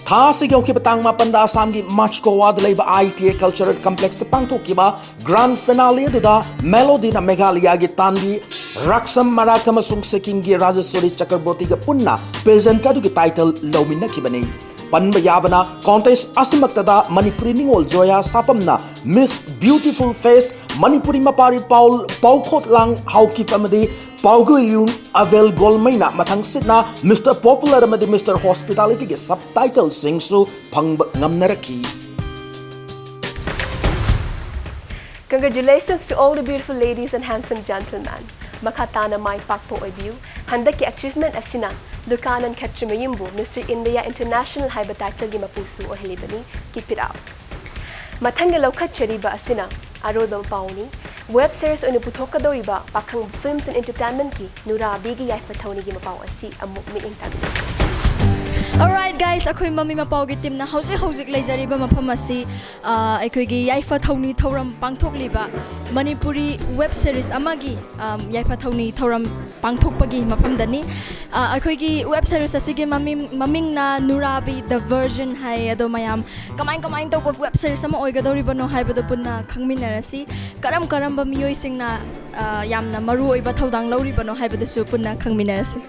ꯊꯥ ꯑꯁꯤꯒꯤ ꯍꯧꯈꯤꯕ ꯇꯥꯡ ꯃꯥꯄꯟꯗ ꯑꯁꯥꯝꯒꯤ ꯃꯥꯆꯀꯣꯋꯥꯗ ꯂꯩꯕ I T A Cultural Complexꯇ ꯄꯥꯡꯊꯣꯛꯈꯤꯕ grand finale ꯑꯗꯨꯗ ꯃꯦꯂꯣꯗꯤꯅ ꯃꯦꯘꯥꯂꯌꯥꯒꯤ ꯇꯥꯟꯕꯤ ꯔꯥꯛꯁꯝ ꯃꯔꯥꯛ ꯑꯃꯁꯨꯡ ꯁꯤꯛꯀꯤꯝꯒꯤ ꯔꯥꯖꯦꯁ꯭ꯋꯔꯤ ꯆꯀ꯭ꯔꯕꯣꯔꯇꯤꯒ ꯄꯨꯟꯅ pageant ꯑꯗꯨꯒꯤ title ꯂꯧꯃꯤꯟꯅꯈꯤꯕꯅꯤ꯫ ꯄꯟꯕ ꯌꯥꯕꯅ, contest ꯑꯁꯤꯃꯛꯇꯗ ꯃꯅꯤꯄꯨꯔꯤ ꯅꯤꯉꯣꯜ ꯖꯣꯌꯥ ꯁꯥꯄꯝꯅ Miss Beautiful Face Manipuri ꯃꯄꯥꯔꯤ ꯄꯥꯎꯜ ꯄꯥꯎꯈꯣꯠꯂꯥꯡ Haokip ꯑꯃꯗꯤ ꯄꯥꯎꯒꯨꯏꯌꯨꯡ ꯑꯕꯦꯜ ꯒꯣꯜꯃꯩꯅ ꯃꯊꯪꯁꯤꯠꯅ Mister Popular ꯑꯃꯗꯤ Mister Hospitalityꯒꯤ subtitleꯁꯤꯡꯁꯨ ꯐꯪꯕ ꯉꯝꯅꯔꯛꯈꯤ꯫ Congratulations to all the beautiful ladies and handsome gentlemen. ꯃꯈꯥ ꯇꯥꯅ ꯃꯥꯏ ꯄꯥꯛꯄ ꯑꯣꯏꯕꯤꯌꯨ꯫ ꯍꯟꯗꯛꯀꯤ achievement ꯑꯁꯤꯅ ꯂꯨꯀꯥꯅꯟ ꯈꯦꯇ꯭ꯔꯤꯃꯌꯨꯝꯕꯨ Mister India International ꯍꯥꯏꯕ titleꯒꯤ ꯃꯄꯨꯁꯨ ꯑꯣꯏꯍꯜꯂꯤꯕꯅꯤ꯫ Keep it up. ꯃꯊꯪꯒꯤ ꯂꯧꯈꯠꯆꯔꯤꯕ ꯑꯁꯤꯅ ꯑꯔꯣꯏꯕ ꯃꯄꯥꯎꯅꯤ꯫ Web series ꯑꯣꯏꯅ ꯄꯨꯊꯣꯛꯀꯗꯧꯔꯤꯕ ꯄꯥꯈꯪ Films and Entertainmentꯀꯤ ꯅꯨꯔꯥꯕꯤꯒꯤ ꯌꯥꯏꯐ ꯊꯧꯅꯤꯒꯤ ꯃꯄꯥꯎ ꯑꯁꯤ ꯑꯃꯨꯛ ꯃꯤꯠꯌꯦꯡ ꯇꯥꯕꯤꯌꯨ꯫ Alright guys, ꯑꯩꯈꯣꯏ ꯃꯃꯤ ꯃꯄꯥꯎꯒꯤ teamꯅ ꯍꯧꯖꯤꯛ ꯍꯧꯖꯤꯛ ꯂꯩꯖꯔꯤꯕ ꯃꯐꯝ ꯑꯁꯤ, ꯑ, ꯑꯩꯈꯣꯏꯒꯤ ꯌꯥꯏꯐ ꯊꯧꯅꯤ ꯊꯧꯔꯝ ꯄꯥꯡꯊꯣꯛꯂꯤꯕ ꯃꯅꯤꯄꯨꯔꯤ web series ꯑꯃꯒꯤ, ꯑ, ꯌꯥꯏꯐ ꯊꯧꯅꯤ ꯊꯧꯔꯝ ꯄꯥꯡꯊꯣꯛꯄꯒꯤ ꯃꯐꯝꯗꯅꯤ꯫ ꯑ, ꯑꯩꯈꯣꯏꯒꯤ web series ꯑꯁꯤꯒꯤ ꯃꯃꯤꯡ, ꯃꯃꯤꯡꯅ ꯅꯨꯔꯥꯕꯤ The Virgin ꯍꯥꯏ꯫ ꯑꯗꯣ ꯃꯌꯥꯝ ꯀꯃꯥꯏ ꯀꯃꯥꯏ ꯇꯧꯕ web series ꯑꯃ ꯑꯣꯏꯒꯗꯧꯔꯤꯕꯅꯣ ꯍꯥꯏꯕꯗꯣ ꯄꯨꯟꯅ ꯈꯪꯃꯤꯟꯅꯔꯁꯤ꯫ ꯀꯔꯝ ꯀꯔꯝꯕ ꯃꯤꯑꯣꯏꯁꯤꯡꯅ, ꯑ, ꯌꯥꯝꯅ ꯃꯔꯨ ꯑꯣꯏꯕ ꯊꯧꯗꯥꯡ ꯂꯧꯔꯤꯕꯅꯣ ꯍꯥꯏꯕꯗꯨꯁꯨ ꯄꯨꯟꯅ ꯈꯪꯃꯤꯟꯅꯔꯁꯤ꯫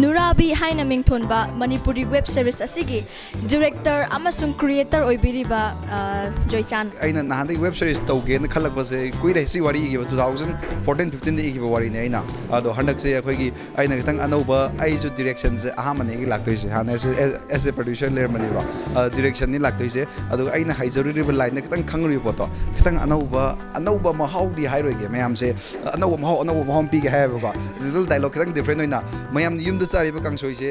ꯅꯨꯔꯥꯕꯤ ꯍꯥꯏꯅ ꯃꯤꯡꯊꯣꯟꯕ ꯃꯅꯤꯄꯨꯔꯤ ꯋꯦꯕ ꯁꯤꯔꯤꯁ ꯑꯁꯤꯒꯤ ꯗꯤꯔꯦꯛꯇꯔ ꯑꯃꯁꯨꯡ ꯀ꯭ꯔꯤꯌꯦꯇꯔ ꯑꯣꯏꯕꯤꯔꯤꯕ, ꯑ, ꯖꯣꯏꯆꯥꯟ꯫ ꯑꯩꯅ ꯅꯍꯥꯟꯗꯒꯤ ꯋꯦꯕ ꯁꯤꯔꯤꯁ ꯇꯧꯒꯦꯅ ꯈꯜꯂꯛꯄꯁꯦ ꯀꯨꯏꯔꯦ꯫ ꯁꯤ ꯋꯥꯔꯤ ꯏꯈꯤꯕ two thousand fourteen fifteen ꯗ ꯏꯈꯤꯕ ꯋꯥꯔꯤꯅꯦ ꯑꯩꯅ꯫ ꯑꯗꯣ ꯍꯟꯗꯛꯁꯦ ꯑꯩꯈꯣꯏꯒꯤ, ꯑꯩꯅ ꯈꯤꯇꯪ ꯑꯅꯧꯕ, ꯑꯩꯁꯨ ꯗꯤꯔꯦꯛꯁꯟꯁꯦ ꯑꯍꯥꯟꯕꯅꯦ ꯑꯩꯒꯤ ꯂꯥꯛꯇꯣꯏꯁꯦ꯫ ꯍꯥꯟꯅ as a, as a producer ꯂꯩꯔꯝꯕꯅꯦꯕ꯫ ꯑ, ꯗꯤꯔꯦꯛꯁꯟꯅꯤ ꯂꯥꯛꯇꯣꯏꯁꯦ꯫ ꯑꯗꯨꯒ ꯑꯩꯅ ꯍꯥꯏꯖꯔꯨꯔꯤꯕ ꯂꯥꯏꯟꯗ ꯈꯤꯇꯪ ꯈꯪꯉꯨꯔꯤꯕ ꯄꯣꯠꯇꯣ, ꯈꯤꯇꯪ ꯑꯅꯧꯕ, ꯑꯅꯧꯕ ꯃꯍꯥꯎꯗꯤ ꯍꯥꯏꯔꯣꯏꯒꯦ ꯃꯌꯥꯝꯁꯦ, ꯑꯅꯧꯕ ꯃꯍꯥꯎ, ꯑꯅꯧꯕ ꯃꯍꯥꯎ ꯑꯃ ꯄꯤꯒꯦ ꯍꯥꯏꯌꯦꯕꯀꯣ꯫ Little dialogue ꯈꯤꯇꯪ different ꯑꯣꯏꯅ, ꯃꯌꯥꯝꯅ ꯌꯨꯝꯗ ꯆꯥꯔꯤꯕ ꯀꯥꯡꯁꯣꯏꯁꯦ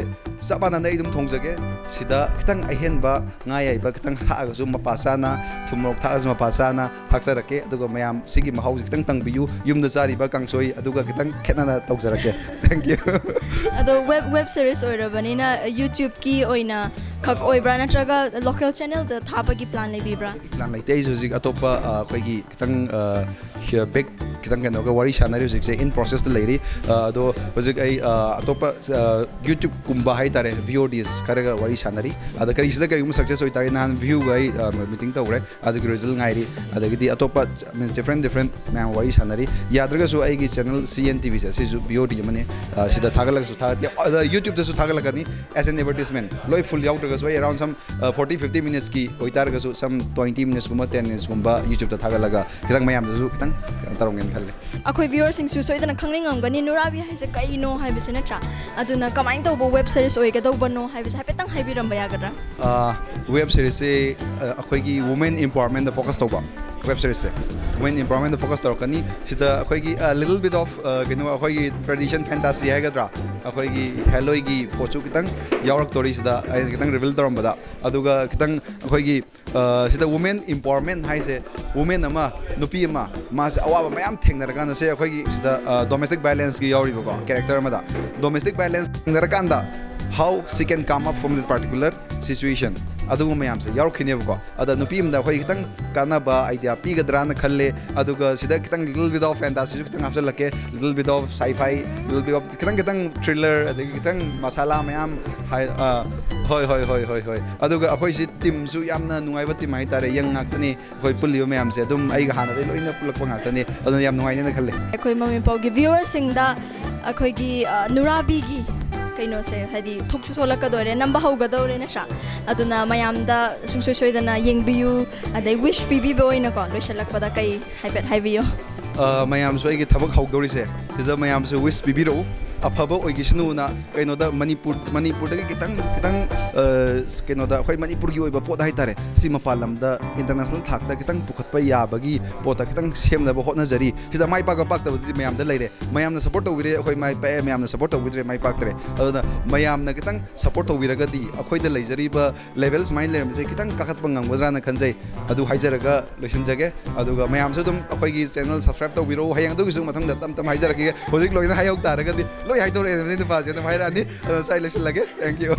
ꯆꯞ ꯃꯥꯟꯅꯅ ꯑꯩ ꯑꯗꯨꯝ ꯊꯣꯡꯖꯒꯦ꯫ ꯁꯤꯗ ꯈꯤꯇꯪ ꯑꯍꯦꯟꯕ ꯉꯥ ꯑꯌꯥꯏꯕ ꯈꯤꯇꯪ ꯊꯥꯛꯑꯒꯁꯨ ꯃꯄꯥ ꯆꯥꯅ, ꯊꯨꯝ ꯃꯣꯔꯣꯛ ꯊꯥꯛꯑꯒꯁꯨ ꯃꯄꯥ ꯆꯥꯅ ꯊꯥꯛꯆꯔꯛꯀꯦ꯫ ꯑꯗꯨꯒ ꯃꯌꯥꯝ ꯁꯤꯒꯤ ꯃꯍꯥꯎꯁꯦ ꯈꯤꯇꯪ ꯇꯪꯕꯤꯌꯨ꯫ ꯌꯨꯝꯗ ꯆꯥꯔꯤꯕ ꯀꯥꯡꯁꯣꯏ ꯑꯗꯨꯒ ꯈꯤꯇꯪ ꯈꯦꯠꯅꯅ ꯇꯧꯖꯔꯛꯀꯦ꯫ Thank you꯫ ꯑꯗꯣ ꯋꯦꯕ, ꯋꯦꯕ ꯁꯤꯔꯤꯁ ꯑꯣꯏꯔꯕꯅꯤꯅ YouTubeꯀꯤ ꯑꯣꯏꯅ ꯈꯛ ꯑꯣꯏꯕ꯭ꯔꯥ, ꯅꯠꯇ꯭ꯔꯒ ꯂꯣꯀꯦꯜ ꯆꯦꯅꯦꯜꯗ ꯊꯥꯕꯒꯤ ꯄ꯭ꯂꯥꯟ ꯂꯩꯕꯤꯕ꯭ꯔꯥ? ꯄ꯭ꯂꯥꯟ ꯂꯩꯇꯦ꯫ ꯑꯩꯁꯨ ꯍꯧꯖꯤꯛ ꯑꯇꯣꯞꯄ, ꯑ, ꯑꯩꯈꯣꯏꯒꯤ ꯈꯤꯇꯪ, ꯑ, ꯍ-, ꯕꯦꯛ ꯈꯤꯇꯪ ꯀꯩꯅꯣꯒ ꯋꯥꯔꯤ ꯁꯥꯟꯅꯔꯤ ꯍꯧꯖꯤꯛꯁꯦ, in processꯇ ꯂꯩꯔꯤ꯫ ꯑ, ꯑꯗꯣ ꯍꯧꯖꯤꯛ ꯑꯩ, ꯑ, ꯑꯇꯣꯞꯄ, ꯑ, YouTubeꯀꯨꯝꯕ ꯍꯥꯏꯇꯥꯔꯦ, VODs ꯈꯔꯒ ꯋꯥꯔꯤ ꯁꯥꯟꯅꯔꯤ꯫ ꯑꯗ ꯀꯔꯤꯁꯤꯗ ꯀꯔꯤꯒꯨꯝꯕ success ꯑꯣꯏꯇꯥꯔꯦ, ꯅꯍꯥꯟ Viewꯒ ꯑꯩ, ꯑ, meeting ꯇꯧꯈ꯭ꯔꯦ, ꯑꯗꯨꯒꯤ result ꯉꯥꯏꯔꯤ꯫ ꯑꯗꯒꯤꯗꯤ ꯑꯇꯣꯞꯄ, I mean, different different ꯃꯌꯥꯝ ꯋꯥꯔꯤ ꯁꯥꯟꯅꯔꯤ꯫ ꯌꯥꯗ꯭ꯔꯒꯁꯨ ꯑꯩꯒꯤ channel CNTVꯁꯦ, ꯁꯤꯁꯨ VOD ꯑꯃꯅꯤ꯫ ꯑ, ꯁꯤꯗ ꯊꯥꯒꯠꯂꯒꯁꯨ ꯊꯥꯒꯠꯀꯦ꯫ ꯑꯗ YouTubeꯇꯁꯨ ꯊꯥꯒꯠꯂꯛꯀꯅꯤ, as an advertisement꯫ ꯂꯣꯏ full ꯌꯥꯎꯗ꯭ꯔꯒꯁꯨ ꯑꯩ around some, ꯑ, forty fifty minutesꯀꯤ ꯑꯣꯏꯇꯥꯔꯒꯁꯨ some twenty minutesꯀꯨꯝꯕ, ten minutesꯀꯨꯝꯕ YouTubeꯇ ꯊꯥꯒꯠꯂꯒ ꯈꯤꯇꯪ ꯃꯌꯥꯝꯗꯁꯨ ꯈꯤꯇꯪ ꯀꯩꯅꯣ ꯇꯧꯔꯝꯒꯦꯅ ꯈꯜꯂꯤ꯫ ꯑꯩꯈꯣꯏ viewerꯁꯤꯡꯁꯨ ꯁꯣꯏꯗꯅ ꯈꯪꯅꯤꯡꯉꯝꯒꯅꯤ ꯅꯨꯔꯥꯕꯤ ꯍꯥꯏꯁꯦ ꯀꯩꯅꯣ ꯍꯥꯏꯕꯁꯦ, ꯅꯠꯇ꯭ꯔꯥ? ꯑꯗꯨꯅ ꯀꯃꯥꯏꯅ ꯇꯧꯕ ꯋꯦꯕ ꯁꯤꯔꯤꯁ ꯑꯣꯏꯒꯗꯧꯕꯅꯣ ꯍꯥꯏꯕꯁꯦ ꯍꯥꯏꯐꯦꯠꯇꯪ ꯍꯥꯏꯕꯤꯔꯝꯕ ꯌꯥꯒꯗ꯭ꯔꯥ? ꯑ, ꯋꯦꯕ ꯁꯤꯔꯤꯁꯁꯦ, ꯑ, ꯑꯩꯈꯣꯏꯒꯤ women empowermentꯗ focus ꯇꯧꯕ ꯋꯦꯕ ꯁꯤꯔꯤꯁꯁꯦ꯫ Women empowermentꯗ focus ꯇꯧꯔꯛꯀꯅꯤ꯫ ꯁꯤꯗ ꯑꯩꯈꯣꯏꯒꯤ, ꯑ, little bit of, ꯑ, ꯀꯩꯅꯣ, ꯑꯩꯈꯣꯏꯒꯤ tradition fantasy ꯍꯥꯏꯒꯗ꯭ꯔꯥ, ꯑꯩꯈꯣꯏꯒꯤ ꯍꯦꯂꯣꯏꯒꯤ ꯄꯣꯠꯁꯨ ꯈꯤꯇꯪ ꯌꯥꯎꯔꯛꯇꯣꯔꯤ ꯁꯤꯗ, ꯑꯩꯅ ꯈꯤꯇꯪ reveal ꯇꯧꯔꯝꯕꯗ꯫ ꯑꯗꯨꯒ ꯈꯤꯇꯪ ꯑꯩꯈꯣꯏꯒꯤ, ꯑ, ꯁꯤꯗ women empowerment ꯍꯥꯏꯁꯦ, women ꯑꯃ, ꯅꯨꯄꯤ ꯑꯃ, ꯃꯥꯁꯦ ꯑꯋꯥꯕ ꯃꯌꯥꯝ ꯊꯦꯡꯅꯔꯀꯥꯟꯗ, ꯁꯦ, ꯑꯩꯈꯣꯏꯒꯤ ꯁꯤꯗ, ꯑ, domestic violenceꯀꯤ ꯌꯥꯎꯔꯤꯕꯀꯣ character ꯑꯃꯗ, domestic violence ꯊꯦꯡꯅꯔꯀꯥꯟꯗ how she can come up from this particular situation, ꯑꯗꯨꯒꯨꯝꯕ ꯃꯌꯥꯝꯁꯦ ꯌꯥꯎꯔꯛꯈꯤꯅꯦꯕꯀꯣ꯫ ꯑꯗ ꯅꯨꯄꯤ ꯑꯃꯗ ꯑꯩꯈꯣꯏ ꯈꯤꯇꯪ ꯀꯥꯟꯅꯕ idea ꯄꯤꯒꯗ꯭ꯔꯥꯅ ꯈꯜꯂꯦ꯫ ꯑꯗꯨꯒ ꯁꯤꯗ ꯈꯤꯇꯪ little bit of fantasyꯁꯨ ꯈꯤꯇꯪ ꯍꯥꯞꯆꯤꯜꯂꯛꯀꯦ, little bit of sci-fi, little bit of ꯈꯤꯇꯪ, ꯈꯤꯇꯪ thriller, ꯑꯗꯒꯤ ꯈꯤꯇꯪ ꯃꯁꯥꯂꯥ ꯃꯌꯥꯝ ꯍꯥꯏ-, ꯑ, ꯍꯣꯏ, ꯍꯣꯏ, ꯍꯣꯏ, ꯍꯣꯏ, ꯍꯣꯏ꯫ ꯑꯗꯨꯒ ꯑꯩꯈꯣꯏꯁꯤ teamꯁꯨ ꯌꯥꯝꯅ ꯅꯨꯡꯉꯥꯏꯕ team ꯍꯥꯏꯇꯥꯔꯦ, young ꯉꯥꯛꯇꯅꯤ꯫ ꯑꯩꯈꯣꯏ ꯄꯨꯜꯂꯤꯕ ꯃꯌꯥꯝꯁꯦ ꯑꯗꯨꯝ ꯑꯩꯒ ꯍꯥꯟꯅꯗꯩ ꯂꯣꯏꯅ ꯄꯨꯜꯂꯛꯄ ꯉꯥꯛꯇꯅꯤ, ꯑꯗꯨꯅ ꯌꯥꯝ ꯅꯨꯡꯉꯥꯏꯅꯦꯅ ꯈꯜꯂꯦ꯫ ꯑꯩꯈꯣꯏ ꯃꯃꯤꯄꯥꯎꯒꯤ viewerꯁꯤꯡꯗ ꯑꯩꯈꯣꯏꯒꯤ, ꯑ, ꯅꯨꯔꯥꯕꯤꯒꯤ ꯀꯩꯅꯣꯁꯦ, ꯍꯥꯏꯗꯤ ꯊꯣꯛꯁꯨ ꯊꯣꯛꯂꯛꯀꯗꯣꯔꯦ, ꯅꯝꯕ ꯍꯧꯒꯗꯧꯔꯦ ꯅꯠꯇ꯭ꯔꯥ? ꯑꯗꯨꯅ ꯃꯌꯥꯝꯗ ꯁꯨꯡꯁꯣꯏ ꯁꯣꯏꯗꯅ ꯌꯦꯡꯕꯤꯌꯨ꯫ ꯑꯗꯩ ꯋꯤꯁ ꯄꯤꯕꯤꯕ ꯑꯣꯏꯅꯀꯣ, ꯂꯣꯏꯁꯤꯜꯂꯛꯄꯗ ꯀꯩ ꯍꯥꯏꯐꯦꯠ ꯍꯥꯏꯕꯤꯌꯣ? ꯑ, ꯃꯌꯥꯝꯁꯨ ꯑꯩꯒꯤ ꯊꯕꯛ ꯍꯧꯗꯧꯔꯤꯁꯦ ꯁꯤꯗ ꯃꯌꯥꯝꯁꯨ ꯋꯤꯁ ꯄꯤꯕꯤꯔꯛꯎ, ꯑꯐꯕ ꯑꯣꯏꯈꯤꯁꯅꯨꯅ꯫ ꯀꯩꯅꯣꯗ ꯃꯅꯤꯄꯨꯔ, ꯃꯅꯤꯄꯨꯔꯗꯒꯤ ꯈꯤꯇꯪ ꯈꯤꯇꯪ, ꯑ, ꯀꯩꯅꯣꯗ ꯑꯩꯈꯣꯏ ꯃꯅꯤꯄꯨꯔꯒꯤ ꯑꯣꯏꯕ ꯄꯣꯠ ꯍꯥꯏꯇꯥꯔꯦ, ꯁꯤ ꯃꯄꯥꯟ ꯂꯝꯗ ꯏꯟꯇꯔꯅꯦꯁꯅꯦꯜ ꯊꯥꯛꯇ ꯈꯤꯇꯪ ꯄꯨꯈꯠꯄ ꯌꯥꯕꯒꯤ ꯄꯣꯠꯇ ꯈꯤꯇꯪ ꯁꯦꯝꯅꯕ ꯍꯣꯠꯅꯖꯔꯤ꯫ ꯁꯤꯗ ꯃꯥꯏ ꯄꯥꯛꯄ ꯄꯥꯛꯇꯕꯗꯨꯗꯤ ꯃꯌꯥꯝꯗ ꯂꯩꯔꯦ꯫ ꯃꯌꯥꯝꯅ ꯁꯞꯄꯣꯔꯠ ꯇꯧꯕꯤꯔꯦ, ꯑꯩꯈꯣꯏ ꯃꯥꯏ ꯄꯥꯛꯑꯦ, ꯃꯌꯥꯝꯅ ꯁꯞꯄꯣꯔꯠ ꯇꯧꯕꯤꯗ꯭ꯔꯦ, ꯃꯥꯏ ꯄꯥꯛꯇ꯭ꯔꯦ꯫ ꯑꯗꯨꯅ ꯃꯌꯥꯝꯅ ꯈꯤꯇꯪ ꯁꯞꯄꯣꯔꯠ ꯇꯧꯕꯤꯔꯒꯗꯤ ꯑꯩꯈꯣꯏꯗ ꯂꯩꯖꯔꯤꯕ ꯂꯦꯚꯦꯜ ꯁꯨꯃꯥꯏꯅ ꯂꯩꯔꯝꯕꯁꯦ ꯈꯤꯇꯪ ꯀꯥꯈꯠꯄ ꯉꯝꯒꯗ꯭ꯔꯥꯅ ꯈꯟꯖꯩ꯫ ꯑꯗꯨ ꯍꯥꯏꯖꯔꯒ ꯂꯣꯏꯁꯤꯟꯖꯒꯦ꯫ ꯑꯗꯨꯒ ꯃꯌꯥꯝꯁꯨ ꯑꯗꯨꯝ ꯑꯩꯈꯣꯏꯒꯤ ꯆꯦꯅꯦꯜ ꯁꯕꯁꯀ꯭ꯔꯥꯏꯕ ꯇꯧꯕꯤꯔꯛꯎ꯫ ꯍꯌꯦꯡ ꯑꯗꯨꯒꯤꯁꯨ ꯃꯊꯪꯗ ꯇꯞ ꯇꯞ ꯍꯥꯏꯖꯔꯛꯈꯤꯒꯦ꯫ ꯍꯧꯖꯤꯛ ꯂꯣꯏꯅ ꯍꯥꯏꯍꯧ ꯇꯥꯔꯒꯗꯤ, ꯂꯣꯏ ꯍꯥꯏꯗꯣꯔꯛꯑꯦ ꯅꯨꯄꯥꯁꯦ, ꯑꯗꯨꯝ ꯍꯥꯏꯔꯛꯑꯅꯤ꯫ ꯑꯗꯨꯅ ꯁ꯭ꯋꯥꯏ ꯂꯣꯏꯁꯤꯜꯂꯒꯦ꯫ Thank you꯫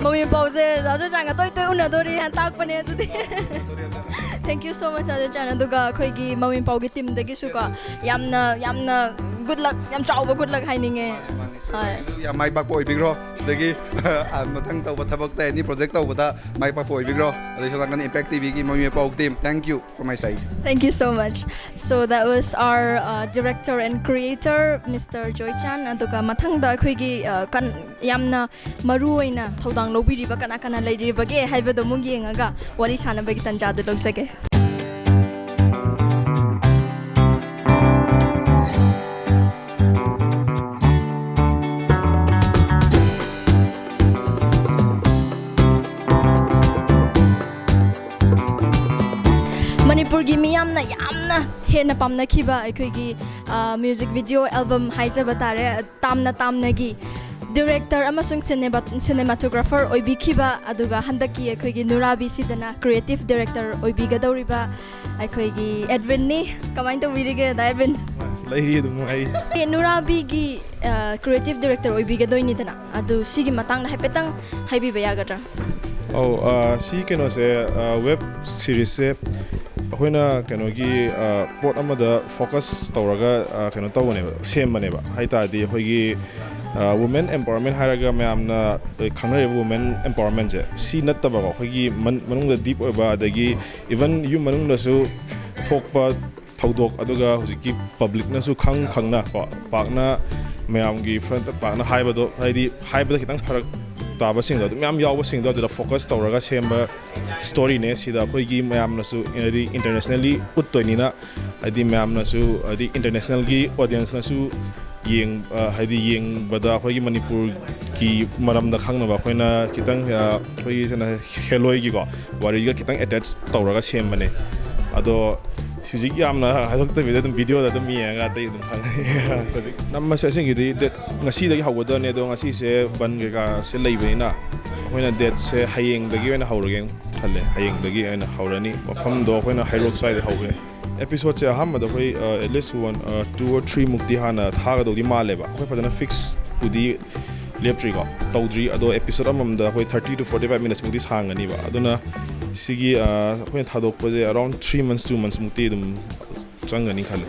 ꯃꯃꯤ ꯄꯥꯎꯁꯦ ꯗꯥ ꯖꯣꯏꯆꯥꯟꯒ ꯇꯣꯏ ꯇꯣꯏ ꯎꯅꯗꯣꯔꯤ ꯍꯥꯏꯅ ꯇꯥꯛꯄꯅꯦ ꯑꯗꯨꯗꯤ꯫ Thank you so much, ꯗꯥ ꯖꯣꯏꯆꯥꯟ꯫ ꯑꯗꯨꯒ ꯑꯩꯈꯣꯏꯒꯤ ꯃꯃꯤ ꯄꯥꯎꯒꯤ ꯇꯤꯝꯗꯒꯤꯁꯨꯀꯣ, ꯌꯥꯝꯅ, ꯌꯥꯝꯅ ꯒꯨꯗ ꯂꯛ, ꯌꯥꯝ ꯆꯥꯎꯕ ꯒꯨꯗ ꯂꯛ ꯍꯥꯏꯅꯤꯡꯉꯦ꯫ ꯍꯣꯏ꯫ ꯌꯥꯝ ꯃꯥꯏ ꯄꯥꯛꯄ ꯑꯣꯏꯕꯤꯈ꯭ꯔꯣ꯫ ꯁꯤꯗꯒꯤ, ꯑ, ꯃꯊꯪ ꯇꯧꯕ ꯊꯕꯛꯇ, ꯑꯦꯅꯤ ꯄ꯭ꯔꯣꯖꯦꯛ ꯇꯧꯕꯗ ꯃꯥꯏ ꯄꯥꯛꯄ ꯑꯣꯏꯕꯤꯈ꯭ꯔꯣ꯫ ꯑꯗꯩ ꯁꯣꯝ ꯅꯥꯀꯟꯗ ꯏꯝꯄꯦꯛ ꯇꯤꯚꯤꯒꯤ ꯃꯃꯤ ꯄꯥꯎ team, thank you from my side꯫ Thank you so much. So that was our, uh, director and creator, Mister Joy Chan꯫ ꯑꯗꯨꯒ ꯃꯊꯪꯗ ꯑꯩꯈꯣꯏꯒꯤ, uh, ꯀꯟ-, ꯌꯥꯝꯅ ꯃꯔꯨ ꯑꯣꯏꯅ ꯊꯧꯗꯥꯡ ꯂꯧꯕꯤꯔꯤꯕ ꯀꯅꯥ ꯀꯅꯥ ꯂꯩꯔꯤꯕꯒꯦ ꯍꯥꯏꯕꯗꯣ ꯑꯃꯨꯛ ꯌꯦꯡꯉꯒ ꯋꯥꯔꯤ ꯁꯥꯟꯅꯕꯒꯤ ꯇꯥꯟꯖꯥꯗꯨ ꯂꯧꯖꯒꯦ꯫ ꯃꯅꯤꯄꯨꯔꯒꯤ ꯃꯤꯌꯥꯝꯅ ꯌꯥꯝꯅ ꯍꯦꯟꯅ ꯄꯥꯝꯅꯈꯤꯕ ꯑꯩꯈꯣꯏꯒꯤ, ꯑ, ꯃ꯭ꯌꯨꯖꯤꯛ ꯚꯤꯗꯤꯑꯣ ꯑꯦꯜꯕꯝ ꯍꯥꯏꯖꯕ ꯇꯥꯔꯦ, ꯇꯥꯝꯅ ꯇꯥꯝꯅꯒꯤ ꯗꯤꯔꯦꯛꯇꯔ ꯑꯃꯁꯨꯡ ꯁꯤꯅꯦꯃꯥ-, ꯁꯤꯅꯦꯃꯥꯇꯣꯒ꯭ꯔꯥꯐꯔ ꯑꯣꯏꯕꯤꯈꯤꯕ, ꯑꯗꯨꯒ ꯍꯟꯗꯛꯀꯤ ꯑꯩꯈꯣꯏꯒꯤ ꯅꯨꯔꯥꯕꯤꯁꯤꯗꯅ ꯀ꯭ꯔꯤꯌꯦꯇꯤꯞ ꯗꯤꯔꯦꯛꯇꯔ ꯑꯣꯏꯕꯤꯒꯗꯧꯔꯤꯕ ꯑꯩꯈꯣꯏꯒꯤ ꯑꯦꯗꯋꯤꯟꯅꯤ꯫ ꯀꯃꯥꯏꯅ ꯇꯧꯕꯤꯔꯤꯒꯦ, ꯗꯥ ꯑꯦꯗꯋꯤꯟ? ꯂꯩꯔꯤ ꯑꯗꯨꯝ, ꯑꯩ꯫ ꯑꯦ, ꯅꯨꯔꯥꯕꯤꯒꯤ, ꯑ, ꯀ꯭ꯔꯤꯌꯦꯇꯤꯞ ꯗꯤꯔꯦꯛꯇꯔ ꯑꯣꯏꯕꯤꯒꯗꯣꯏꯅꯤꯗꯅ, ꯑꯗꯨ ꯁꯤꯒꯤ ꯃꯇꯥꯡꯗ ꯍꯥꯏꯐꯦꯠꯇꯪ ꯍꯥꯏꯕꯤꯕ ꯌꯥꯒꯗ꯭ꯔꯥ? ꯑꯧ, ꯑ, ꯁꯤ ꯀꯩꯅꯣꯁꯦ, ꯑ, ꯋꯦꯕ ꯁꯤꯔꯤꯁꯁꯦ ꯑꯩꯈꯣꯏꯅ ꯀꯩꯅꯣꯒꯤ, ꯑ, ꯄꯣꯠ ꯑꯃꯗ ꯐꯣꯀꯁ ꯇꯧꯔꯒ, ꯑ, ꯀꯩꯅꯣ ꯇꯧꯕꯅꯦꯕ, ꯁꯦꯝꯕꯅꯦꯕ꯫ ꯍꯥꯏ ꯇꯥꯔꯗꯤ ꯑꯩꯈꯣꯏꯒꯤ, ꯑ, ꯋꯨꯃꯦꯟ ꯑꯦꯝꯄꯥꯋꯔꯃꯦꯟ ꯍꯥꯏꯔꯒ ꯃꯌꯥꯝꯅ ꯈꯪꯅꯔꯤꯕ ꯋꯨꯃꯦꯟ ꯑꯦꯝꯄꯥꯋꯔꯃꯦꯟꯁꯦ ꯁꯤ ꯅꯠꯇꯕꯀꯣ, ꯑꯩꯈꯣꯏꯒꯤ ꯃꯟ-, ꯃꯅꯨꯡꯗ ꯗꯤꯞ ꯑꯣꯏꯕ, ꯑꯗꯒꯤ ꯏꯚꯟ ꯌꯨꯝ ꯃꯅꯨꯡꯗꯁꯨ ꯊꯣꯛꯄ ꯊꯧꯗꯣꯛ, ꯑꯗꯨꯒ ꯍꯧꯖꯤꯛꯀꯤ ꯄꯕ꯭ꯂꯤꯛꯅꯁꯨ ꯈꯪ ꯈꯪꯅ ꯀꯣ, ꯄꯥꯛꯅ ꯃꯌꯥꯝꯒꯤ ꯐ꯭ꯔꯟꯇ ꯄꯥꯛꯅ ꯍꯥꯏꯕꯗꯣ, ꯍꯥꯏꯗꯤ ꯍꯥꯏꯕꯗ ꯈꯤꯇꯪ ꯐꯔꯛ ꯇꯥꯕꯁꯤꯡꯗꯣ ꯑꯗꯨꯝ ꯃꯌꯥꯝ ꯌꯥꯎꯕꯁꯤꯡꯗꯣ ꯑꯗꯨꯗ ꯐꯣꯀꯁ ꯇꯧꯔꯒ ꯁꯦꯝꯕ ꯁ꯭ꯇꯣꯔꯤꯅꯦ꯫ ꯁꯤꯗ ꯑꯩꯈꯣꯏꯒꯤ ꯃꯌꯥꯝꯅꯁꯨ, ꯍꯥꯏꯗꯤ ꯏꯟꯇꯔꯅꯦꯁꯅꯦꯜꯂꯤ ꯎꯠꯇꯣꯏꯅꯤꯅ, ꯍꯥꯏꯗꯤ ꯃꯌꯥꯝꯅꯁꯨ, ꯍꯥꯏꯗꯤ ꯏꯟꯇꯔꯅꯦꯁꯅꯦꯜꯒꯤ ꯑꯣꯗꯤꯌꯦꯟꯁꯅꯁꯨ ꯌꯦꯡ-, ꯑ, ꯍꯥꯏꯗꯤ ꯌꯦꯡꯕꯗ ꯑꯩꯈꯣꯏꯒꯤ ꯃꯅꯤꯄꯨꯔꯒꯤ ꯃꯔꯝꯗ ꯈꯪꯅꯕ ꯑꯩꯈꯣꯏꯅ ꯈꯤꯇꯪ, ꯑ, ꯑꯩꯈꯣꯏꯒꯤ ꯁꯤꯅ ꯍꯦꯂꯣꯏꯒꯤꯀꯣ ꯋꯥꯔꯤꯒ ꯈꯤꯇꯪ ꯑꯦꯇꯦꯆ ꯇꯧꯔꯒ ꯁꯦꯝꯕꯅꯦ꯫ ꯑꯗꯣ ꯍꯧꯖꯤꯛ ꯌꯥꯝꯅ ꯍꯥꯏꯗꯣꯛꯇꯕꯤꯗ ꯑꯗꯨꯝ ꯚꯤꯗꯤꯑꯣꯗ ꯑꯗꯨꯝ ꯌꯦꯡꯉꯒ ꯑꯇꯩ ꯑꯗꯨꯝ ꯈꯪꯉꯅꯤ꯫ ꯍꯧꯖꯤꯛ ꯅꯝꯕꯁꯦ ꯑꯁꯦꯡꯒꯤꯗꯤ ꯗꯦꯠ ꯉꯁꯤꯗꯒꯤ ꯍꯧꯒꯗꯕꯅꯦ, ꯑꯗꯣ ꯉꯁꯤꯁꯦ ꯕꯟ ꯀꯩꯀꯥꯁꯦ ꯂꯩꯕꯅꯤꯅ ꯑꯩꯈꯣꯏꯅ ꯗꯦꯠꯁꯦ ꯍꯌꯦꯡꯗꯒꯤ ꯑꯣꯏꯅ ꯍꯧꯔꯒꯦꯅ ꯈꯜꯂꯦ꯫ ꯍꯌꯦꯡꯗꯒꯤ ꯑꯣꯏꯅ ꯍꯧꯔꯅꯤ꯫ ꯃꯐꯝꯗꯣ ꯑꯩꯈꯣꯏꯅ ꯍꯩꯔꯣꯛ ꯁ꯭ꯋꯥꯏꯗ ꯍꯧꯒꯦ꯫ ꯑꯦꯄꯤꯁꯣꯗꯁꯦ ꯑꯍꯥꯟꯕꯗ ꯑꯩꯈꯣꯏ, ꯑ, at least one, ꯑ, two or three ꯃꯨꯛꯇꯤ ꯍꯥꯟꯅ ꯊꯥꯒꯗꯧꯗꯤ ꯃꯥꯜꯂꯦꯕ꯫ ꯑꯩꯈꯣꯏ ꯐꯖꯅ ꯐꯤꯛꯁꯄꯨꯗꯤ ꯂꯦꯞꯇ꯭ꯔꯤꯀꯣ, ꯇꯧꯗ꯭ꯔꯤ꯫ ꯑꯗꯣ ꯑꯦꯄꯤꯁꯣꯗ ꯑꯃꯃꯝꯗ ꯑꯩꯈꯣꯏ thirty to forty five minutes ꯃꯨꯛꯇꯤ ꯁꯥꯡꯒꯅꯤꯕ꯫ ꯑꯗꯨꯅ ꯁꯤꯒꯤ, ꯑ, ꯑꯩꯈꯣꯏꯅ ꯊꯥꯗꯣꯛꯄꯁꯦ around three months, two months ꯃꯨꯛꯇꯤ ꯑꯗꯨꯝ ꯆꯪꯒꯅꯤ ꯈꯜꯂꯦ꯫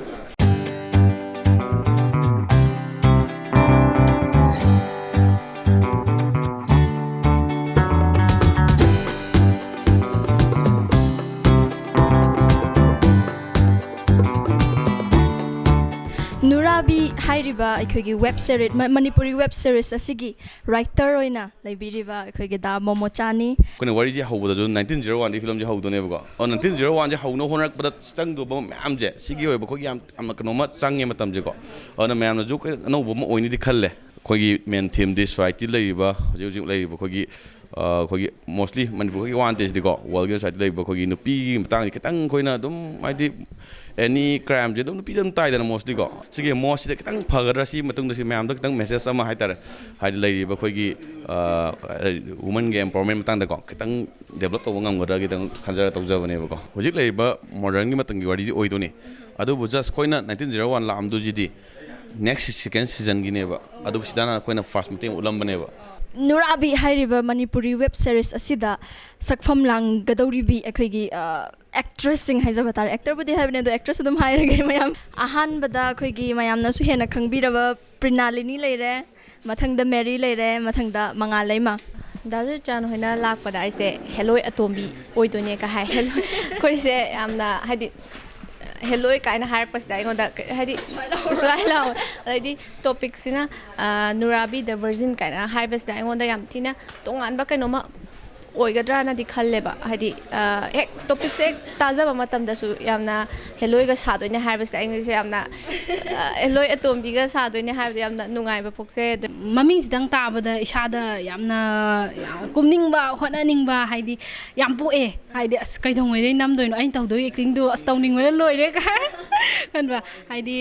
ꯅꯨꯔꯥꯕꯤ ꯍꯥꯏꯔꯤꯕ ꯑꯩꯈꯣꯏꯒꯤ ꯋꯦꯕ ꯁꯦꯔꯤꯁ, ꯃ-, ꯃꯅꯤꯄꯨꯔꯤ ꯋꯦꯕ ꯁꯦꯔꯤꯁ ꯑꯁꯤꯒꯤ ꯔꯥꯏꯇꯔ ꯑꯣꯏꯅ ꯂꯩꯕꯤꯔꯤꯕ ꯑꯩꯈꯣꯏꯒꯤ ꯗꯥ ꯃꯣꯃꯣꯆꯥꯅꯤ꯫ ꯑꯩꯈꯣꯏꯅ ꯋꯥꯔꯤꯁꯦ ꯍꯧꯕꯗꯁꯨ nineteen zero one ꯗꯒꯤ ꯐꯤꯂꯝꯁꯦ ꯍꯧꯗꯣꯏꯅꯦꯕꯀꯣ꯫ ꯑꯗꯣ nineteen zero one ꯁꯦ ꯍꯧꯅꯕ ꯍꯣꯠꯅꯔꯛꯄꯗ ꯆꯪꯗꯧꯕ ꯃꯌꯥꯝꯁꯦ, ꯁꯤꯒꯤ ꯑꯣꯏꯕ ꯑꯩꯈꯣꯏꯒꯤ ꯌꯥꯝ, ꯌꯥꯝꯅ ꯀꯩꯅꯣꯝꯃ ꯆꯪꯉꯦ ꯃꯇꯝꯁꯦꯀꯣ꯫ ꯑꯗꯨꯅ ꯃꯌꯥꯝꯅꯁꯨ ꯑꯩꯈꯣꯏ ꯑꯅꯧꯕ ꯑꯃ ꯑꯣꯏꯅꯤꯗꯤ ꯈꯜꯂꯦ꯫ ꯑꯩꯈꯣꯏꯒꯤ ꯃꯦꯟ ꯊꯤꯝꯗꯤ ꯁꯣꯁꯥꯏꯇꯤ ꯂꯩꯔꯤꯕ, ꯍꯧꯖꯤꯛ ꯍꯧꯖꯤꯛ ꯂꯩꯔꯤꯕ ꯑꯩꯈꯣꯏꯒꯤ, ꯑ, ꯑꯩꯈꯣꯏꯒꯤ mostly ꯃꯅꯤꯄꯨꯔ ꯈꯛꯀꯤ ꯋꯥ ꯅꯠꯇꯦ ꯁꯤꯗꯤꯀꯣ, ꯋꯥꯔꯜꯒꯤ ꯁꯣꯁꯥꯏꯇꯤ ꯂꯩꯔꯤꯕ ꯑꯩꯈꯣꯏꯒꯤ ꯅꯨꯄꯤꯒꯤ ꯃꯇꯥꯡꯁꯦ ꯈꯤꯇꯪ ꯑꯩꯈꯣꯏꯅ ꯑꯗꯨꯝ, ꯍꯥꯏꯗꯤ, ꯑꯦꯅꯤ ꯀ꯭ꯔꯥꯏꯝꯁꯦ ꯑꯗꯨꯝ ꯅꯨꯄꯤꯗ ꯑꯗꯨꯝ ꯇꯥꯏꯗꯅ mostly ꯀꯣ꯫ ꯁꯤꯒꯤ ꯃꯣꯁꯁꯤꯗ ꯈꯤꯇꯪ ꯐꯒꯗ꯭ꯔꯥ, ꯁꯤ ꯃꯇꯨꯡꯗ ꯁꯤ ꯃꯌꯥꯝꯗ ꯈꯤꯇꯪ ꯃꯦꯁꯦꯖ ꯑꯃ ꯍꯥꯏꯇꯥꯔꯦ, ꯍꯥꯏꯗꯤ ꯂꯩꯔꯤꯕ ꯑꯩꯈꯣꯏꯒꯤ, ꯑ, ꯋꯨꯃꯟꯒꯤ ꯑꯦꯝꯄꯥꯋꯔꯃꯦꯟ ꯃꯇꯥꯡꯗꯀꯣ ꯈꯤꯇꯪ ꯗꯦꯕꯂꯞ ꯇꯧꯕ ꯉꯝꯒꯗ꯭ꯔꯥ ꯈꯤꯇꯪ ꯈꯟꯖꯔ ꯇꯧꯖꯕꯅꯦꯕꯀꯣ꯫ ꯍꯧꯖꯤꯛ ꯂꯩꯔꯤꯕ ꯃꯣꯗꯔꯟꯒꯤ ꯃꯇꯝꯒꯤ ꯋꯥꯔꯤꯗꯤ ꯑꯣꯏꯗꯣꯏꯅꯤ, ꯑꯗꯨꯕꯨ ꯖꯁ ꯑꯩꯈꯣꯏꯅ nineteen zero one ꯂꯥꯛꯑꯝꯗꯣꯏꯁꯤꯗꯤ ꯅꯦꯛꯁ ꯁꯦꯀꯦꯟ ꯁꯤꯖꯟꯒꯤꯅꯦꯕ꯫ ꯑꯗꯨꯕꯨ ꯁꯤꯗꯅ ꯑꯩꯈꯣꯏꯅ ꯐꯥꯔꯁ ꯃꯇꯦꯡ ꯎꯠꯂꯝꯕꯅꯦꯕ꯫ ꯅꯨꯔꯥꯕꯤ ꯍꯥꯏꯔꯤꯕ ꯃꯅꯤꯄꯨꯔꯤ ꯋꯦꯕ ꯁꯦꯔꯤꯁ ꯑꯁꯤꯗ ꯁꯛꯐꯝ ꯂꯥꯡꯒꯗꯧꯔꯤꯕꯤ ꯑꯩꯈꯣꯏꯒꯤ, ꯑ, ꯑꯦꯛꯇ꯭ꯔꯦꯁꯁꯤꯡ ꯍꯥꯏꯖꯕ ꯇꯥꯔꯦ꯫ ꯑꯦꯛꯇꯔꯕꯨꯗꯤ ꯍꯥꯏꯕꯅꯦ, ꯑꯗꯣ ꯑꯦꯛꯇ꯭ꯔꯦꯁ ꯑꯗꯨꯝ ꯍꯥꯏꯔꯒꯦ ꯃꯌꯥꯝ꯫ ꯑꯍꯥꯟꯕꯗ ꯑꯩꯈꯣꯏꯒꯤ ꯃꯌꯥꯝꯅꯁꯨ ꯍꯦꯟꯅ ꯈꯪꯕꯤꯔꯕ ꯄ꯭ꯔꯤꯅꯥꯂꯤꯅꯤ ꯂꯩꯔꯦ, ꯃꯊꯪꯗ ꯃꯦꯔꯤ ꯂꯩꯔꯦ, ꯃꯊꯪꯗ ꯃꯉꯥꯜ ꯂꯩꯃ꯫ ꯗꯥ ꯖꯣꯏꯆꯥꯟ ꯍꯣꯏꯅ ꯂꯥꯛꯄꯗ ꯑꯩꯁꯦ ꯍꯦꯂꯣꯏ ꯑꯇꯣꯝꯕꯤ ꯑꯣꯏꯗꯣꯏꯅꯦ ꯀ ꯍꯥꯏ꯫ ꯍꯦꯂꯣꯏ ꯑꯩꯈꯣꯏꯁꯦ ꯌꯥꯝꯅ, ꯍꯥꯏꯗꯤ, ꯍꯦꯂꯣꯏ ꯀꯥꯏꯅ ꯍꯥꯏꯔꯛꯄꯁꯤꯗ ꯑꯩꯉꯣꯟꯗ ꯀ- ꯍꯥꯏꯗꯤ ꯁ꯭ꯋꯥꯏ ꯂꯥꯎꯋꯦ꯫ ꯑꯗꯩꯗꯤ ꯇꯣꯄꯤꯛꯁꯤꯅ ꯅꯨꯔꯥꯕꯤ ꯗ ꯚꯔꯖꯤꯟ ꯀꯥꯏꯅ ꯍꯥꯏꯕꯁꯤꯗ ꯑꯩꯉꯣꯟꯗ ꯌꯥꯝ ꯊꯤꯅ ꯇꯣꯉꯥꯟꯕ ꯀꯩꯅꯣꯝꯃ ꯑꯣꯏꯒꯗ꯭ꯔꯥꯅꯗꯤ ꯈꯜꯂꯦꯕ꯫ ꯍꯥꯏꯗꯤ ꯍꯦꯛ ꯇꯣꯄꯤꯛꯁꯦ ꯍꯦꯛ ꯇꯥꯖꯕ ꯃꯇꯝꯗꯁꯨ ꯌꯥꯝꯅ ꯍꯦꯂꯣꯏꯒ ꯁꯥꯗꯣꯏꯅꯦ ꯍꯥꯏꯕꯁꯦ ꯑꯩꯉꯣꯟꯗꯁꯦ ꯌꯥꯝꯅ ꯍꯦꯂꯣꯏ ꯑꯇꯣꯝꯕꯤꯒ ꯁꯥꯗꯣꯏꯅꯦ ꯍꯥꯏꯕꯗ ꯌꯥꯝꯅ ꯅꯨꯡꯉꯥꯏꯕ ꯄꯣꯛꯆꯩ꯫ ꯑꯗ ꯃꯃꯤꯡꯁꯤꯗꯪ ꯇꯥꯕꯗ ꯏꯁꯥꯗ ꯌꯥꯝꯅ ꯀꯨꯝꯅꯤꯡꯕ, ꯍꯣꯠꯅꯅꯤꯡꯕ ꯍꯥꯏꯗꯤ ꯌꯥꯝ ꯄꯣꯛꯑꯦ꯫ ꯍꯥꯏꯗꯤ ꯑꯁ, ꯀꯩꯗꯧꯉꯩꯗꯩ ꯅꯝꯗꯣꯏꯅꯣ? ꯑꯩꯅ ꯇꯧꯗꯣꯏ ꯑꯦꯛꯇꯤꯡꯗꯣ ꯑꯁ, ꯇꯧꯅꯤꯡꯕꯅ ꯂꯣꯏꯔꯦ ꯀꯥꯏ ꯈꯟꯕ꯫ ꯍꯥꯏꯗꯤ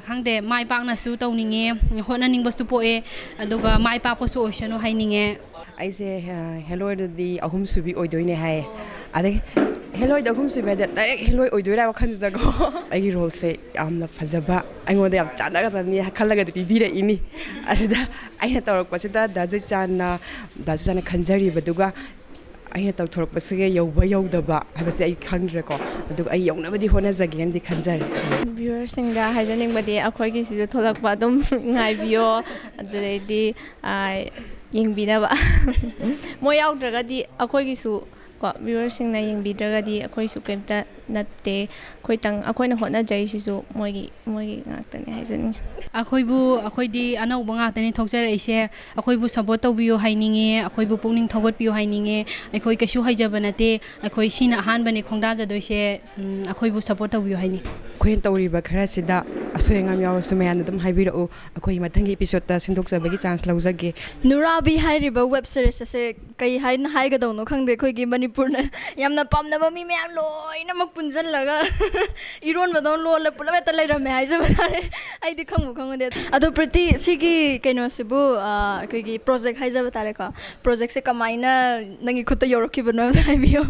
ꯈꯪꯗꯦ, ꯃꯥꯏ ꯄꯥꯛꯅꯁꯨ ꯇꯧꯅꯤꯡꯉꯦ, ꯍꯣꯠꯅꯅꯤꯡꯕꯁꯨ ꯄꯣꯛꯑꯦ, ꯑꯗꯨꯒ ꯃꯥꯏ ꯄꯥꯛꯄꯁꯨ ꯑꯣꯏꯁꯅꯨ ꯍꯥꯏꯅꯤꯡꯉꯦ꯫ ꯑꯩꯁꯦ ꯍꯦꯂꯣꯏꯗꯗꯤ ꯑꯍꯨꯝ ꯁꯨꯕꯤ ꯑꯣꯏꯗꯣꯏꯅꯦ ꯍꯥꯏꯌꯦ꯫ ꯑꯗꯩ ꯍꯦꯂꯣꯏꯗ ꯑꯍꯨꯝ ꯁꯨꯕꯤ ꯍꯥꯏꯗꯤ ꯗꯥꯏꯔꯦꯛ ꯍꯦꯂꯣꯏ ꯑꯣꯏꯗꯣꯏꯔꯥ ꯋꯥꯈꯜꯁꯤꯗꯀꯣ꯫ ꯑꯩꯒꯤ ꯔꯣꯜꯁꯦ ꯌꯥꯝꯅ ꯐꯖꯕ, ꯑꯩꯉꯣꯟꯗ ꯌꯥꯝ ꯆꯥꯟꯅꯒꯗꯕꯅꯤ ꯈꯜꯂꯒꯗꯤ ꯄꯤꯕꯤꯔꯛꯏꯅꯤ꯫ ꯑꯁꯤꯗ ꯑꯩꯅ ꯇꯧꯔꯛꯄꯁꯤꯗ ꯗꯥ ꯖꯣꯏꯆꯥꯟꯅ ꯗꯥ ꯖꯣꯏꯆꯥꯟꯅ ꯈꯟꯖꯔꯤꯕꯗꯨꯒ ꯑꯩꯅ ꯇꯧꯊꯣꯔꯛꯄꯁꯤꯒ ꯌꯧꯕ ꯌꯧꯗꯕ ꯍꯥꯏꯕꯁꯦ ꯑꯩ ꯈꯪꯗ꯭ꯔꯦꯀꯣ꯫ ꯑꯗꯨꯒ ꯑꯩ ꯌꯧꯅꯕꯗꯤ ꯍꯣꯠꯅꯖꯒꯦꯅꯗꯤ ꯈꯟꯖꯔꯦ꯫ ꯚ꯭ꯌꯨꯋꯔꯁꯤꯡꯗ ꯍꯥꯏꯖꯅꯤꯡꯕꯗꯤ ꯑꯩꯈꯣꯏꯒꯤꯁꯤꯁꯨ ꯊꯣꯛꯂꯛꯄ ꯑꯗꯨꯝ ꯉꯥꯏꯕꯤꯌꯣ꯫ ꯑꯗꯨꯗꯩꯗꯤ ꯌꯦꯡꯕꯤꯅꯕ꯫ ꯃꯣꯏ ꯌꯥꯎꯗ꯭ꯔꯒꯗꯤ ꯑꯩꯈꯣꯏꯒꯤꯁꯨ ꯀꯣ, ꯚ꯭ꯌꯨꯋꯔꯁꯤꯡꯅ ꯌꯦꯡꯕꯤꯗ꯭ꯔꯒꯗꯤ ꯑꯩꯈꯣꯏꯁꯨ ꯀꯩꯝꯇ ꯅꯠꯇꯦ꯫ ꯑꯩꯈꯣꯏꯇꯪ, ꯑꯩꯈꯣꯏꯅ ꯍꯣꯠꯅꯖꯔꯤꯁꯤꯁꯨ ꯃꯣꯏꯒꯤ ꯃꯣꯏꯒꯤ ꯉꯥꯛꯇꯅꯦ ꯍꯥꯏꯖꯅꯤꯡꯉꯤ꯫ ꯑꯩꯈꯣꯏꯕꯨ, ꯑꯩꯈꯣꯏꯗꯤ ꯑꯅꯧꯕ ꯉꯥꯛꯇꯅꯤ ꯊꯣꯛꯆꯔꯛꯏꯁꯦ꯫ ꯑꯩꯈꯣꯏꯕꯨ ꯁꯞꯄꯣꯔꯠ ꯇꯧꯕꯤꯌꯨ ꯍꯥꯏꯅꯤꯡꯉꯦ, ꯑꯩꯈꯣꯏꯕꯨ ꯄꯨꯛꯅꯤꯡ ꯊꯧꯒꯠꯄꯤꯌꯨ ꯍꯥꯏꯅꯤꯡꯉꯦ꯫ ꯑꯩꯈꯣꯏ ꯀꯩꯁꯨ ꯍꯩꯖꯕ ꯅꯠꯇꯦ, ꯑꯩꯈꯣꯏ ꯁꯤꯅ ꯑꯍꯥꯟꯕꯅꯦ ꯈꯣꯡꯗꯥꯖꯗꯣꯏꯁꯦ꯫ ꯎꯝ, ꯑꯩꯈꯣꯏꯕꯨ ꯁꯞꯄꯣꯔꯠ ꯇꯧꯕꯤꯌꯨ ꯍꯥꯏꯅꯤꯡꯉꯤ꯫ ꯑꯩꯈꯣꯏꯅ ꯇꯧꯔꯤꯕ ꯈꯔꯁꯤꯗ ꯑꯁꯣꯏ ꯑꯉꯥꯝ ꯌꯥꯎꯔꯁꯨ ꯃꯌꯥꯝꯅ ꯑꯗꯨꯝ ꯍꯥꯏꯕꯤꯔꯛꯎ꯫ ꯑꯩꯈꯣꯏ ꯃꯊꯪꯒꯤ ꯏꯄꯤꯁꯣꯗꯇ ꯁꯦꯝꯗꯣꯛꯆꯕꯒꯤ ꯆꯥꯟꯁ ꯂꯧꯖꯒꯦ꯫ ꯅꯨꯔꯥꯕꯤ ꯍꯥꯏꯔꯤꯕ ꯋꯦꯕ ꯁꯤꯔꯤꯁ ꯑꯁꯦ ꯀꯩ ꯍꯥꯏꯅ ꯍꯥꯏꯒꯗꯧꯅꯣ ꯈꯪꯗꯦ꯫ ꯑꯩꯈꯣꯏꯒꯤ ꯃꯅꯤꯄꯨꯔꯅ ꯌꯥꯝꯅ ꯄꯥꯝꯅꯕ ꯃꯤ ꯃꯌꯥꯝ ꯂꯣꯏꯅꯃꯛ ꯄꯨꯟꯁꯤꯜꯂꯒ ꯏꯔꯣꯟꯕꯗꯧꯅ ꯂꯣꯜꯂ ꯄꯨꯂꯞ ꯍꯦꯛꯇ ꯂꯩꯔꯝꯃꯦ ꯍꯥꯏꯖꯕ ꯇꯥꯔꯦ꯫ ꯑꯩꯗꯤ ꯈꯪꯕꯨ ꯈꯪꯉꯨꯗꯦ꯫ ꯑꯗꯣ ꯄ꯭ꯔꯤꯇꯤ, ꯁꯤꯒꯤ ꯀꯩꯅꯣꯁꯤꯕꯨ, ꯑ, ꯑꯩꯈꯣꯏꯒꯤ ꯄ꯭ꯔꯣꯖꯦꯛ ꯍꯥꯏꯖꯕ ꯇꯥꯔꯦꯀꯣ, ꯄ꯭ꯔꯣꯖꯦꯛꯁꯦ ꯀꯃꯥꯏꯅ ꯅꯪꯒꯤ ꯈꯨꯠꯇ ꯌꯧꯔꯛꯈꯤꯕꯅꯣ ꯍꯥꯏꯕꯤꯌꯣ꯫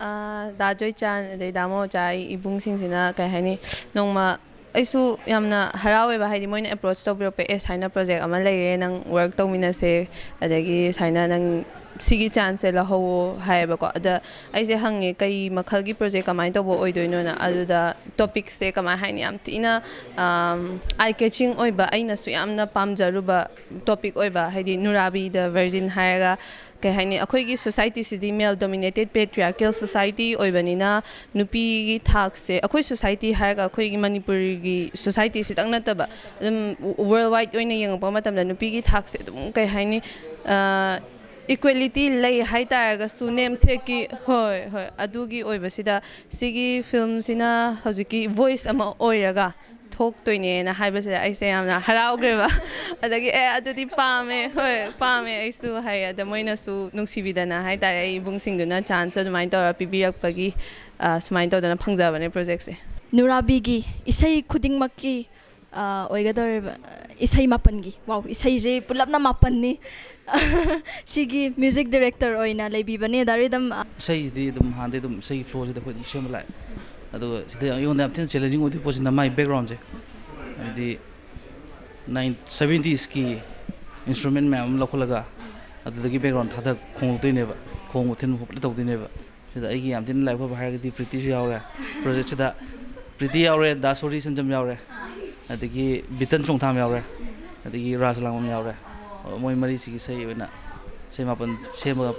ꯑ, ꯗꯥ ꯖꯣꯏꯆꯥꯟ, ꯑꯗꯩ ꯗꯥ ꯃꯣꯆꯥ, ꯑꯩ ꯏꯕꯨꯡꯁꯤꯡꯁꯤꯅ ꯀꯩ ꯍꯥꯏꯅꯤ, ꯅꯣꯡꯃ ꯑꯩꯁꯨ ꯌꯥꯝꯅ ꯍꯔꯥꯎꯋꯦꯕ, ꯍꯥꯏꯗꯤ ꯃꯣꯏꯅ ꯑꯦꯄ꯭ꯔꯣꯆ ꯇꯧꯕꯤꯔꯛꯄ, "ꯑꯦ, ꯁꯨꯃꯥꯏꯅ ꯄ꯭ꯔꯣꯖꯦꯛ ꯑꯃ ꯂꯩꯔꯦ, ꯅꯪ ꯋꯔꯛ ꯇꯧꯃꯤꯟꯅꯁꯦ, ꯑꯗꯒꯤ ꯁꯨꯃꯥꯏꯅ ꯅꯪ ꯁꯤꯒꯤ ꯆꯥꯟꯁꯁꯦ ꯂꯧꯍꯧꯋꯣ ꯍꯥꯏꯌꯦꯕꯀꯣ꯫ ꯑꯗ ꯑꯩꯁꯦ ꯍꯪꯉꯦ, ꯀꯩ ꯃꯈꯜꯒꯤ ꯄ꯭ꯔꯣꯖꯦꯛ ꯀꯃꯥꯏꯅ ꯇꯧꯕ ꯑꯣꯏꯗꯣꯏꯅꯣꯅ꯫ ꯑꯗꯨꯗ ꯇꯣꯄꯤꯛꯁꯦ ꯀꯃꯥꯏ ꯍꯥꯏꯅꯤ, ꯌꯥꯝ ꯊꯤꯅ ꯑꯥꯏ ꯀꯦꯆꯤꯡ ꯑꯣꯏꯕ, ꯑꯩꯅꯁꯨ ꯌꯥꯝꯅ ꯄꯥꯝꯖꯔꯨꯕ ꯇꯣꯄꯤꯛ ꯑꯣꯏꯕ, ꯍꯥꯏꯗꯤ ꯅꯨꯔꯥꯕꯤ ꯗ ꯚꯔꯖꯤꯟ ꯍꯥꯏꯔꯒ, ꯀꯩ ꯍꯥꯏꯅꯤ, ꯑꯩꯈꯣꯏꯒꯤ ꯁꯣꯁꯥꯏꯇꯤꯁꯤꯗꯤ ꯃꯦꯜ ꯗꯣꯃꯤꯅꯦꯇꯦꯠ ꯄꯦꯇ꯭ꯔꯤꯌꯥꯔꯀꯦꯜ ꯁꯣꯁꯥꯏꯇꯤ ꯑꯣꯏꯕꯅꯤꯅ, ꯅꯨꯄꯤꯒꯤ ꯊꯥꯛꯁꯦ, ꯑꯩꯈꯣꯏ ꯁꯣꯁꯥꯏꯇꯤ ꯍꯥꯏꯔꯒ ꯑꯩꯈꯣꯏꯒꯤ ꯃꯅꯤꯄꯨꯔꯒꯤ ꯁꯣꯁꯥꯏꯇꯤꯁꯤꯇꯪ ꯅꯠꯇꯕ, ꯑꯗꯨꯝ ꯋꯔꯜ ꯋꯥꯏꯗ ꯑꯣꯏꯅ ꯌꯦꯡꯉꯛꯄ ꯃꯇꯝꯗ ꯅꯨꯄꯤꯒꯤ ꯊꯥꯛꯁꯦ ꯑꯗꯨꯝ, ꯀꯩ ꯍꯥꯏꯅꯤ, ꯏꯀ꯭ꯋꯦꯂꯤꯇꯤ ꯂꯩ ꯍꯥꯏ ꯇꯥꯔꯒꯁꯨ, ꯅꯦꯝꯁꯦꯛꯀꯤ, ꯍꯣꯏ, ꯍꯣꯏ, ꯑꯗꯨꯒꯤ ꯑꯣꯏꯕꯁꯤꯗ ꯁꯤꯒꯤ ꯐꯤꯂꯝꯁꯤꯅ ꯍꯧꯖꯤꯛꯀꯤ ꯚꯣꯏꯁ ꯑꯃ ꯑꯣꯏꯔꯒ ꯊꯣꯛꯇꯣꯏꯅꯦꯅ ꯍꯥꯏꯕꯁꯤꯗ ꯑꯩꯁꯦ ꯌꯥꯝꯅ ꯍꯔꯥꯎꯈ꯭ꯔꯦꯕ꯫ ꯑꯗꯒꯤ, "ꯑꯦ, ꯑꯗꯨꯗꯤ ꯄꯥꯝꯃꯦ, ꯍꯣꯏ, ꯄꯥꯝꯃꯦ ꯑꯩꯁꯨ" ꯍꯥꯏꯔꯦ꯫ ꯑꯗ ꯃꯣꯏꯅꯁꯨ ꯅꯨꯡꯁꯤꯕꯤꯗꯅ ꯍꯥꯏ ꯇꯥꯔꯦ, ꯑꯩ ꯏꯕꯨꯡꯁꯤꯡꯗꯨꯅ ꯆꯥꯟꯁ ꯑꯗꯨꯃꯥꯏꯅ ꯇꯧꯔ ꯄꯤꯕꯤꯔꯛꯄꯒꯤ, ꯑ, ꯁꯨꯃꯥꯏꯅ ꯇꯧꯗꯅ ꯐꯪꯖꯕꯅꯦ ꯄ꯭ꯔꯣꯖꯦꯛꯁꯦ꯫ ꯅꯨꯔꯥꯕꯤꯒꯤ ꯏꯁꯩ ꯈꯨꯗꯤꯡꯃꯛꯀꯤ, ꯑ, ꯑꯣꯏꯒꯗꯧꯔꯤꯕ ꯏꯁꯩ ꯃꯥꯄꯟꯒꯤ, ꯋꯥꯎ, ꯏꯁꯩꯁꯦ ꯄꯨꯂꯞꯅ ꯃꯥꯄꯟꯅꯤ꯫ ꯁꯤꯒꯤ ꯃ꯭ꯌꯨꯖꯤꯛ ꯗꯤꯔꯦꯛꯇꯔ ꯑꯣꯏꯅ ꯂꯩꯕꯤꯕꯅꯦ ꯗꯥ ꯔꯤꯗꯝ꯫ ꯏꯁꯩꯁꯤꯗꯤ ꯑꯗꯨꯝ ꯍꯥꯟꯅꯗꯩ ꯑꯗꯨꯝ ꯏꯁꯩꯒꯤ ꯐ꯭ꯂꯣꯁꯤꯗꯤ ꯑꯩꯈꯣꯏ ꯑꯗꯨꯝ ꯁꯦꯝꯕ ꯂꯥꯛꯑꯦ꯫ ꯑꯗꯨꯒ ꯁꯤꯗ ꯑꯩꯉꯣꯟꯗ ꯌꯥꯝ ꯊꯤꯅ ꯆꯦꯂꯦꯟꯖꯤꯡ ꯑꯣꯏꯗꯣꯏ ꯄꯣꯠꯁꯤꯅ ꯃꯥꯏ ꯕꯦꯛꯒ꯭ꯔꯥꯎꯟꯁꯦ꯫ ꯍꯥꯏꯗꯤ ꯅꯥꯏꯟ ꯁꯕꯦꯟꯇꯤꯁꯀꯤ ꯏꯟꯁꯇ꯭ꯔꯨꯃꯦꯟ ꯃꯌꯥꯝ ꯑꯃ ꯂꯧꯈꯠꯂꯒ ꯑꯗꯨꯗꯒꯤ ꯕꯦꯛꯒ꯭ꯔꯥꯎꯟ ꯊꯥꯗ ꯈꯣꯡꯂꯛꯇꯣꯏꯅꯦꯕ, ꯈꯣꯡꯕ ꯊꯤꯟꯕ ꯈꯣꯠꯄ ꯂꯣꯏ ꯇꯧꯗꯣꯏꯅꯦꯕ꯫ ꯁꯤꯗ ꯑꯩꯒꯤ ꯌꯥꯝ ꯊꯤꯅ ꯂꯥꯏꯕꯛ ꯐꯕ ꯍꯥꯏꯔꯒꯗꯤ ꯄ꯭ꯔꯤꯇꯤꯁꯨ ꯌꯥꯎꯔꯦ ꯄ꯭ꯔꯣꯖꯦꯛꯁꯤꯗ꯫ ꯄ꯭ꯔꯤꯇꯤ ꯌꯥꯎꯔꯦ, ꯗꯥ ꯁꯣꯔꯤ ꯁꯟꯖꯝ ꯌꯥꯎꯔꯦ, ꯑꯗꯒꯤ ꯕꯤꯇꯟ ꯆꯣꯡꯊꯥꯝ ꯌꯥꯎꯔꯦ, ꯑꯗꯒꯤ ꯔꯥꯖ ꯂꯥꯡꯕꯝ ꯌꯥꯎꯔꯦ꯫ ꯃꯣꯏ ꯃꯔꯤꯁꯤꯒꯤ ꯏꯁꯩ ꯑꯣꯏꯅ ꯏꯁꯩ ꯃꯥꯄꯟ ꯁꯦꯝꯃꯒ,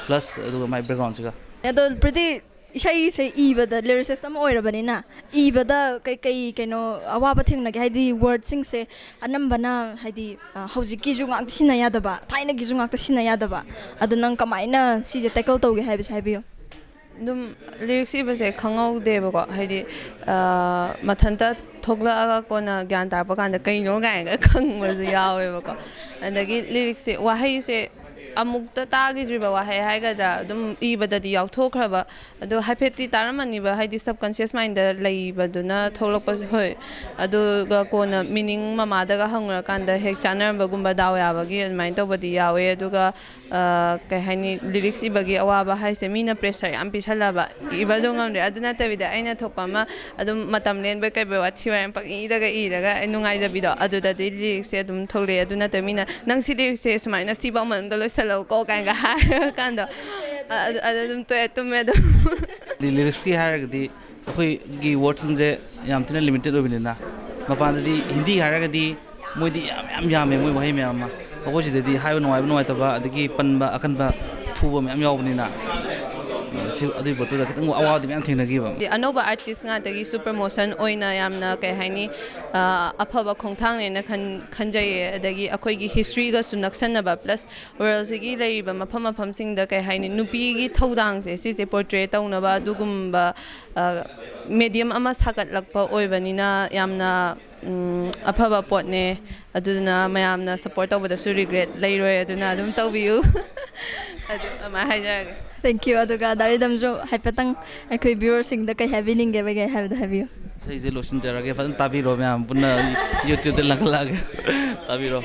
ꯄ꯭ꯂꯁ ꯑꯗꯨꯒ ꯃꯥꯏ ꯕꯦꯛꯒ꯭ꯔꯥꯎꯟꯁꯤꯒ꯫ ꯑꯗꯣ ꯄ꯭ꯔꯤꯇꯤ, ꯏꯁꯩꯁꯦ ꯏꯕꯗ ꯂꯤꯔꯤꯁꯤꯁ ꯑꯃ ꯑꯣꯏꯔꯕꯅꯤꯅ, ꯏꯕꯗ ꯀꯩꯀꯩ ꯀꯩꯅꯣ ꯑꯋꯥꯕ ꯊꯦꯡꯅꯒꯦ? ꯍꯥꯏꯗꯤ ꯋꯥꯔꯗꯁꯤꯡꯁꯦ ꯑꯅꯝꯕꯅ ꯍꯥꯏꯗꯤ, ꯑ, ꯍꯧꯖꯤꯛꯀꯤꯁꯨ ꯉꯥꯛꯇ ꯁꯤꯖꯤꯟꯅ ꯌꯥꯗꯕ, ꯊꯥꯏꯅꯒꯤꯁꯨ ꯉꯥꯛꯇ ꯁꯤꯖꯤꯟꯅ ꯌꯥꯗꯕ꯫ ꯑꯗꯣ ꯅꯪ ꯀꯃꯥꯏꯅ ꯁꯤꯁꯦ ꯇꯦꯀꯜ ꯇꯧꯒꯦ ꯍꯥꯏꯕꯁꯦ ꯍꯥꯏꯕꯤꯌꯨ꯫ ꯑꯗꯨꯝ ꯂꯤꯔꯤꯛꯁ ꯏꯕꯁꯦ ꯈꯪꯍꯧꯗꯦꯕꯀꯣ, ꯍꯥꯏꯗꯤ, ꯑ, ꯃꯊꯟꯇ ꯊꯣꯛꯂꯛꯑꯒ ꯀꯣꯟꯅ ꯒ꯭ꯌꯥꯟ ꯇꯥꯔꯛꯄ ꯀꯥꯟꯗ ꯀꯩꯅꯣ ꯀꯥꯏꯅꯒ ꯈꯪꯕꯁꯨ ꯌꯥꯎꯋꯦꯕꯀꯣ꯫ ꯑꯗꯒꯤ ꯂꯤꯔꯤꯛꯁꯦ, ꯋꯥꯍꯩꯁꯦ ꯑꯃꯨꯛꯇ ꯇꯥꯈꯤꯗ꯭ꯔꯤꯕ ꯋꯥꯍꯩ ꯍꯥꯏꯒꯗ꯭ꯔꯥ, ꯑꯗꯨꯝ ꯏꯕꯗꯗꯤ ꯌꯥꯎꯊꯣꯛꯈ꯭ꯔꯕ, ꯑꯗꯣ ꯍꯥꯏꯐꯦꯠꯇꯤ ꯇꯥꯔꯝꯃꯅꯤꯕ, ꯍꯥꯏꯗꯤ ꯁꯕꯀꯟꯁꯤꯌꯁ ꯃꯥꯏꯟꯗ ꯂꯩꯕꯗꯨꯅ ꯊꯣꯛꯂꯛꯄ, ꯍꯣꯏ꯫ ꯑꯗꯨꯒ ꯀꯣꯟꯅ ꯃꯤꯅꯤꯡ ꯃꯃꯥꯗꯒ ꯍꯪꯉꯨꯔꯀꯥꯟꯗ ꯍꯦꯛ ꯆꯥꯟꯅꯔꯝꯕꯒꯨꯝꯕ, ꯗꯥꯎ ꯌꯥꯕꯒꯤ ꯑꯗꯨꯃꯥꯏꯅ ꯇꯧꯕꯗꯤ ꯌꯥꯎꯋꯦ꯫ ꯑꯗꯨꯒ ꯀꯩ ꯍꯥꯏꯅꯤ, ꯂꯤꯔꯤꯛꯁ ꯏꯕꯒꯤ ꯑꯋꯥꯕ ꯍꯥꯏꯁꯦ ꯃꯤꯅ ꯄ꯭ꯔꯦꯁꯔ ꯌꯥꯝ ꯄꯤꯁꯜꯂꯛꯑꯕ, ꯏꯕꯗꯣ ꯉꯝꯗ꯭ꯔꯦ꯫ ꯑꯗꯨ ꯅꯠꯇꯕꯤꯗ ꯑꯩꯅ ꯊꯣꯛꯄ ꯑꯃ ꯑꯗꯨꯝ ꯃꯇꯝ ꯂꯦꯟꯕꯩ ꯀꯩꯕꯩ ꯋꯥꯊꯤ ꯋꯥꯔꯦꯝ ꯄꯪꯏꯗꯒ ꯏꯔꯒ ꯑꯩ ꯅꯨꯡꯉꯥꯏꯖꯕꯤꯗꯣ, ꯑꯗꯨꯗꯗꯤ ꯂꯤꯔꯤꯛꯁꯦ ꯑꯗꯨꯝ ꯊꯣꯛꯂꯛꯑꯦ꯫ ꯑꯗꯨ ꯅꯠꯇꯕ ꯃꯤꯅ "ꯅꯪ ꯁꯤ ꯂꯤꯔꯤꯛꯁꯦ ꯁꯨꯃꯥꯏꯅ ꯁꯤꯐꯥꯎ ꯃꯅꯨꯡꯗ ꯂꯣꯏꯁꯤꯜꯂꯛꯎꯀꯣ" ꯀꯥꯏꯅꯒ ꯍꯥꯏꯔꯀꯥꯟꯗꯣ, ꯑ-, ꯑꯗꯨ ꯑꯗꯨ ꯑꯗꯨꯝ ꯇꯣꯛꯑꯦ, ꯇꯨꯝꯃꯦ ꯑꯗꯨꯝ꯫ ꯂꯤꯔꯤꯛꯁꯀꯤ ꯍꯥꯏꯔꯒꯗꯤ ꯑꯩꯈꯣꯏꯒꯤ ꯋꯥꯔꯗꯁꯤꯡꯁꯦ ꯌꯥꯝ ꯊꯤꯅ ꯂꯤꯃꯤꯇꯦꯠ ꯑꯣꯏꯕꯅꯤꯅ, ꯃꯄꯥꯟꯗꯗꯤ ꯍꯤꯟꯗꯤ ꯍꯥꯏꯔꯒꯗꯤ ꯃꯣꯏꯗꯤ ꯌꯥꯝ ꯌꯥꯝ ꯌꯥꯝꯃꯦ, ꯃꯣꯏ ꯋꯥꯍꯩ ꯃꯌꯥꯝ ꯑꯃ꯫ ꯑꯩꯈꯣꯏ ꯁꯤꯗꯗꯤ ꯍꯥꯏꯕ ꯅꯨꯡꯉꯥꯏꯕ ꯅꯨꯡꯉꯥꯏꯇꯕ, ꯑꯗꯒꯤ ꯄꯟꯕ ꯑꯀꯟꯕ ꯐꯨꯕ ꯃꯌꯥꯝ ꯌꯥꯎꯕꯅꯤꯅ, ꯁꯤ, ꯑꯗꯨꯒꯤ ꯄꯣꯠꯇꯨꯗ ꯈꯤꯇꯪ ꯑꯋꯥꯕꯗꯤ ꯃꯌꯥꯝ ꯊꯦꯡꯅꯈꯤꯕ꯫ ꯑꯅꯧꯕ ꯑꯥꯔꯇꯤꯁ ꯉꯥꯛꯇꯒꯤꯁꯨ ꯄ꯭ꯔꯃꯣꯁꯟ ꯑꯣꯏꯅ ꯌꯥꯝꯅ, ꯀꯩ ꯍꯥꯏꯅꯤ, ꯑ, ꯑꯐꯕ ꯈꯣꯡꯊꯥꯡꯅꯦꯅ ꯈꯟ-, ꯈꯟꯖꯩꯌꯦ꯫ ꯑꯗꯒꯤ ꯑꯩꯈꯣꯏꯒꯤ ꯍꯤꯁꯇ꯭ꯔꯤꯒꯁꯨ ꯅꯛꯁꯟꯅꯕ, ꯄ꯭ꯂꯁ ꯋꯥꯔꯜꯁꯤꯒꯤ ꯂꯩꯔꯤꯕ ꯃꯐꯝ ꯃꯐꯝꯁꯤꯡꯗ, ꯀꯩ ꯍꯥꯏꯅꯤ, ꯅꯨꯄꯤꯒꯤ ꯊꯧꯗꯥꯡꯁꯦ ꯁꯤꯁꯦ ꯄꯣꯔꯇ꯭ꯔꯦ ꯇꯧꯅꯕ ꯑꯗꯨꯒꯨꯝꯕ, ꯑ, ꯃꯦꯗꯤꯌꯝ ꯑꯃ ꯁꯥꯒꯠꯂꯛꯄ ꯑꯣꯏꯕꯅꯤꯅ ꯌꯥꯝꯅ, ꯎꯝ, ꯑꯐꯕ ꯄꯣꯠꯅꯦ꯫ ꯑꯗꯨꯅ ꯃꯌꯥꯝꯅ ꯁꯞꯄꯣꯔꯠ ꯇꯧꯕꯗꯁꯨ ꯔꯤꯒ꯭ꯔꯦꯠ ꯂꯩꯔꯣꯏ, ꯑꯗꯨꯅ ꯑꯗꯨꯝ ꯇꯧꯕꯤꯌꯨ꯫ ꯑꯗꯨ ꯑꯗꯨꯃꯥꯏꯅ ꯍꯥꯏꯖꯔꯒꯦ꯫ Thank you. ꯑꯗꯨꯒ ꯗꯥ ꯔꯤꯗꯝꯁꯨ ꯍꯥꯏꯐꯦꯠꯇꯪ ꯑꯩꯈꯣꯏ ꯚ꯭ꯌꯨꯋꯔꯁꯤꯡꯗ ꯀꯩ ꯍꯥꯏꯕꯤꯅꯤꯡꯒꯦ ꯍꯥꯏꯕꯗꯣ ꯍꯥꯏꯕꯤꯌꯨ꯫ ꯏꯁꯩꯁꯦ ꯂꯣꯏꯁꯤꯟꯖꯔꯒꯦ, ꯐꯖꯅ ꯇꯥꯕꯤꯔꯣ ꯃꯌꯥꯝ ꯄꯨꯟꯅ꯫ ꯌꯨꯇ꯭ꯌꯨꯕꯇ ꯂꯪꯈꯠꯂꯛꯑꯒꯦ, ꯇꯥꯕꯤꯔꯣ꯫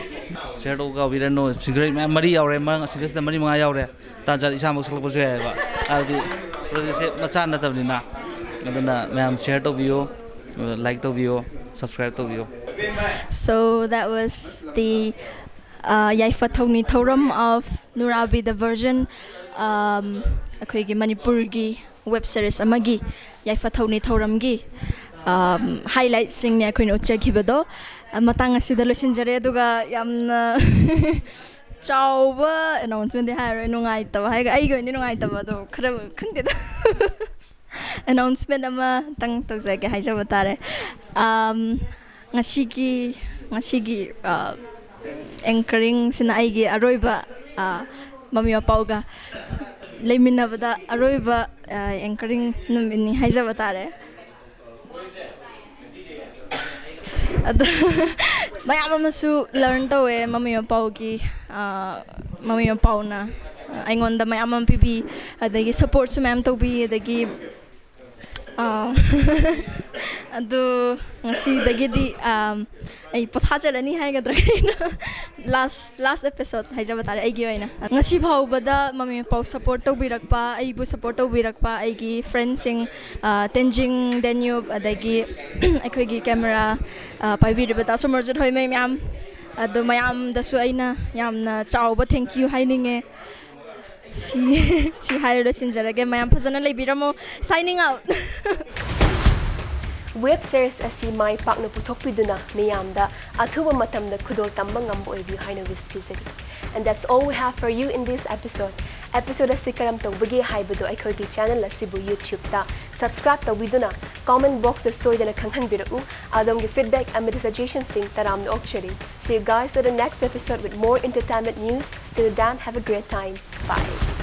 ꯁꯤꯌꯔ ꯇꯧꯕ ꯀꯥꯎꯕꯤꯔꯅꯨ꯫ ꯁꯤꯡꯒꯔ ꯃꯌꯥꯝ ꯃꯔꯤ ꯌꯥꯎꯔꯦ, ꯃꯔꯛ ꯁꯤꯡꯒꯔꯁꯤꯗ ꯃꯔꯤ ꯃꯉꯥ ꯌꯥꯎꯔꯦ꯫ ꯇꯥꯟ ꯆꯥꯗ ꯏꯁꯥꯃꯛ ꯁꯛꯂꯛꯄꯁꯨ ꯌꯥꯏꯑꯕ, ꯍꯥꯏꯕꯗꯤ ꯄ꯭ꯔꯣꯖꯦꯛꯁꯦ ꯃꯆꯥ ꯅꯠꯇꯕꯅꯤꯅ꯫ ꯑꯗꯨꯅ ꯃꯌꯥꯝ ꯁꯤꯌꯔ ꯇꯧꯕꯤꯌꯨ, ꯂꯥꯏꯛ ꯇꯧꯕꯤꯌꯨ, ꯁꯕꯁꯀ꯭ꯔꯥꯏꯕ ꯇꯧꯕꯤꯌꯨ꯫ So that was the uh, ꯌꯥꯏꯐ ꯊꯧꯅꯤ ꯊꯧꯔꯝ of ꯅꯨꯔꯥꯕꯤ the Virgin, um, ꯑꯩꯈꯣꯏꯒꯤ ꯃꯅꯤꯄꯨꯔꯒꯤ ꯋꯦꯕ ꯁꯤꯔꯤꯁ ꯑꯃꯒꯤ ꯌꯥꯏꯐ ꯊꯧꯅꯤ ꯊꯧꯔꯝꯒꯤ, um, ꯍꯥꯏꯂꯥꯏꯠꯁꯤꯡꯅꯦ ꯑꯩꯈꯣꯏꯅ ꯎꯠꯆꯈꯤꯕꯗꯣ꯫ ꯑ, ꯃꯇꯥꯡ ꯑꯁꯤꯗ ꯂꯣꯏꯁꯤꯟꯖꯔꯦ꯫ ꯑꯗꯨꯒ ꯌꯥꯝꯅ ꯆꯥꯎꯕ ꯑꯦꯅꯥꯎꯟꯁꯃꯦꯟꯗꯤ ꯍꯥꯏꯔꯔꯣꯏ, ꯅꯨꯡꯉꯥꯏꯇꯕ ꯍꯥꯏꯔꯒ ꯑꯩꯒꯤ ꯑꯣꯏꯅꯗꯤ ꯅꯨꯡꯉꯥꯏꯇꯕ ꯑꯗꯣ ꯈꯔ ꯈꯪꯗꯦꯗ꯫ ꯑꯦꯅꯥꯎꯟꯁꯃꯦꯟ ꯑꯃꯇꯪ ꯇꯧꯖꯒꯦ ꯍꯥꯏꯖꯕ ꯇꯥꯔꯦ꯫ ꯑꯝ, ꯉꯁꯤꯒꯤ, ꯉꯁꯤꯒꯤ, ꯑ, ꯑꯦꯡꯀꯔꯤꯡꯁꯤꯅ ꯑꯩꯒꯤ ꯑꯔꯣꯏꯕ, ꯑ, ꯃꯃꯤ ꯃꯄꯥꯎꯒ ꯂꯩꯃꯤꯟꯅꯕꯗ ꯑꯔꯣꯏꯕ, ꯑ, ꯑꯦꯡꯀꯔꯤꯡ ꯅꯨꯃꯤꯠꯅꯤ ꯍꯥꯏꯖꯕ ꯇꯥꯔꯦ꯫ ꯑꯗꯣ ꯃꯌꯥꯝ ꯑꯃꯁꯨ ꯂꯔꯟ ꯇꯧꯋꯦ ꯃꯃꯤ ꯃꯄꯥꯎꯒꯤ, ꯑ, ꯃꯃꯤ ꯃꯄꯥꯎꯅ ꯑꯩꯉꯣꯟꯗ ꯃꯌꯥꯝ ꯑꯃ ꯄꯤꯕꯤ, ꯑꯗꯒꯤ ꯁꯞꯄꯣꯔꯠꯁꯨ ꯃꯌꯥꯝ ꯇꯧꯕꯤ, ꯑꯗꯒꯤ ꯑꯥ, ꯑꯗꯨ ꯉꯁꯤꯗꯒꯤꯗꯤ ꯑꯥꯝ, ꯑꯩ ꯄꯣꯊꯥꯖꯔꯅꯤ ꯍꯥꯏꯒꯗ꯭ꯔꯥ ꯀꯩꯅꯣ, ꯂꯥꯁ ꯂꯥꯁ ꯑꯦꯄꯤꯁꯣꯗ ꯍꯥꯏꯖꯕ ꯇꯥꯔꯦ ꯑꯩꯒꯤ ꯑꯣꯏꯅ꯫ ꯉꯁꯤ ꯐꯥꯎꯕꯗ ꯃꯃꯤ ꯃꯄꯥꯎ ꯁꯄꯣꯔꯠ ꯇꯧꯕꯤꯔꯛꯄ, ꯑꯩꯕꯨ ꯁꯄꯣꯔꯠ ꯇꯧꯕꯤꯔꯛꯄ ꯑꯩꯒꯤ ꯐ꯭ꯔꯦꯟꯁꯤꯡ, ꯑꯥ, ꯇꯦꯟꯖꯤꯡ, ꯗꯦꯅ꯭ꯌꯨꯞ, ꯑꯗꯒꯤ ꯑꯩꯈꯣꯏꯒꯤ ꯀꯦꯃꯦꯔꯥ, ꯑꯥ, ꯄꯥꯏꯕꯤꯔꯤꯕ ꯗꯥ ꯁꯣꯃꯔꯖꯤꯠ ꯍꯣꯏ ꯃꯌꯥꯝ, ꯑꯗꯣ ꯃꯌꯥꯝꯗꯁꯨ ꯑꯩꯅ ꯌꯥꯝꯅ ꯆꯥꯎꯕ ꯊꯦꯡꯀ꯭ꯌꯨ ꯍꯥꯏꯅꯤꯡꯉꯦ꯫ ꯁꯤ ꯁꯤ ꯍꯥꯏꯔ ꯂꯣꯏꯁꯤꯟꯖꯔꯒꯦ꯫ ꯃꯌꯥꯝ ꯐꯖꯅ ꯂꯩꯕꯤꯔꯝꯃꯣ꯫ Signing out. ꯋꯦꯕ ꯁꯤꯔꯤꯁ ꯑꯁꯤ ꯃꯥꯏ ꯄꯥꯛꯅ ꯄꯨꯊꯣꯛꯄꯤꯗꯨꯅ ꯃꯤꯌꯥꯝꯗ ꯑꯊꯨꯕ ꯃꯇꯝꯗ ꯈꯨꯗꯣꯜ ꯇꯝꯕ ꯉꯝꯕ ꯑꯣꯏꯕꯤꯌꯨ ꯍꯥꯏꯅ wish ꯄꯤꯖꯔꯤ꯫ And that's all we have for you in this episode. Episode ꯑꯁꯤ ꯀꯔꯝ ꯇꯧꯕꯒꯦ ꯍꯥꯏꯕꯗꯨ ꯑꯩꯈꯣꯏꯒꯤ channel ꯑꯁꯤꯕꯨ YouTube ꯇ subscribe ꯇꯧꯕꯤꯗꯨꯅ comment box ꯇ ꯁꯣꯏꯗꯅ ꯈꯪꯍꯟꯕꯤꯔꯛꯎ꯫ ꯑꯗꯣꯝꯒꯤ feedback ꯑꯃꯗꯤ suggestion ꯁꯤꯡ ꯇꯔꯥꯝꯅ ꯑꯣꯛꯆꯔꯤ꯫ See you guys to the next episode with more entertainment news. Till then, have a great time. Bye.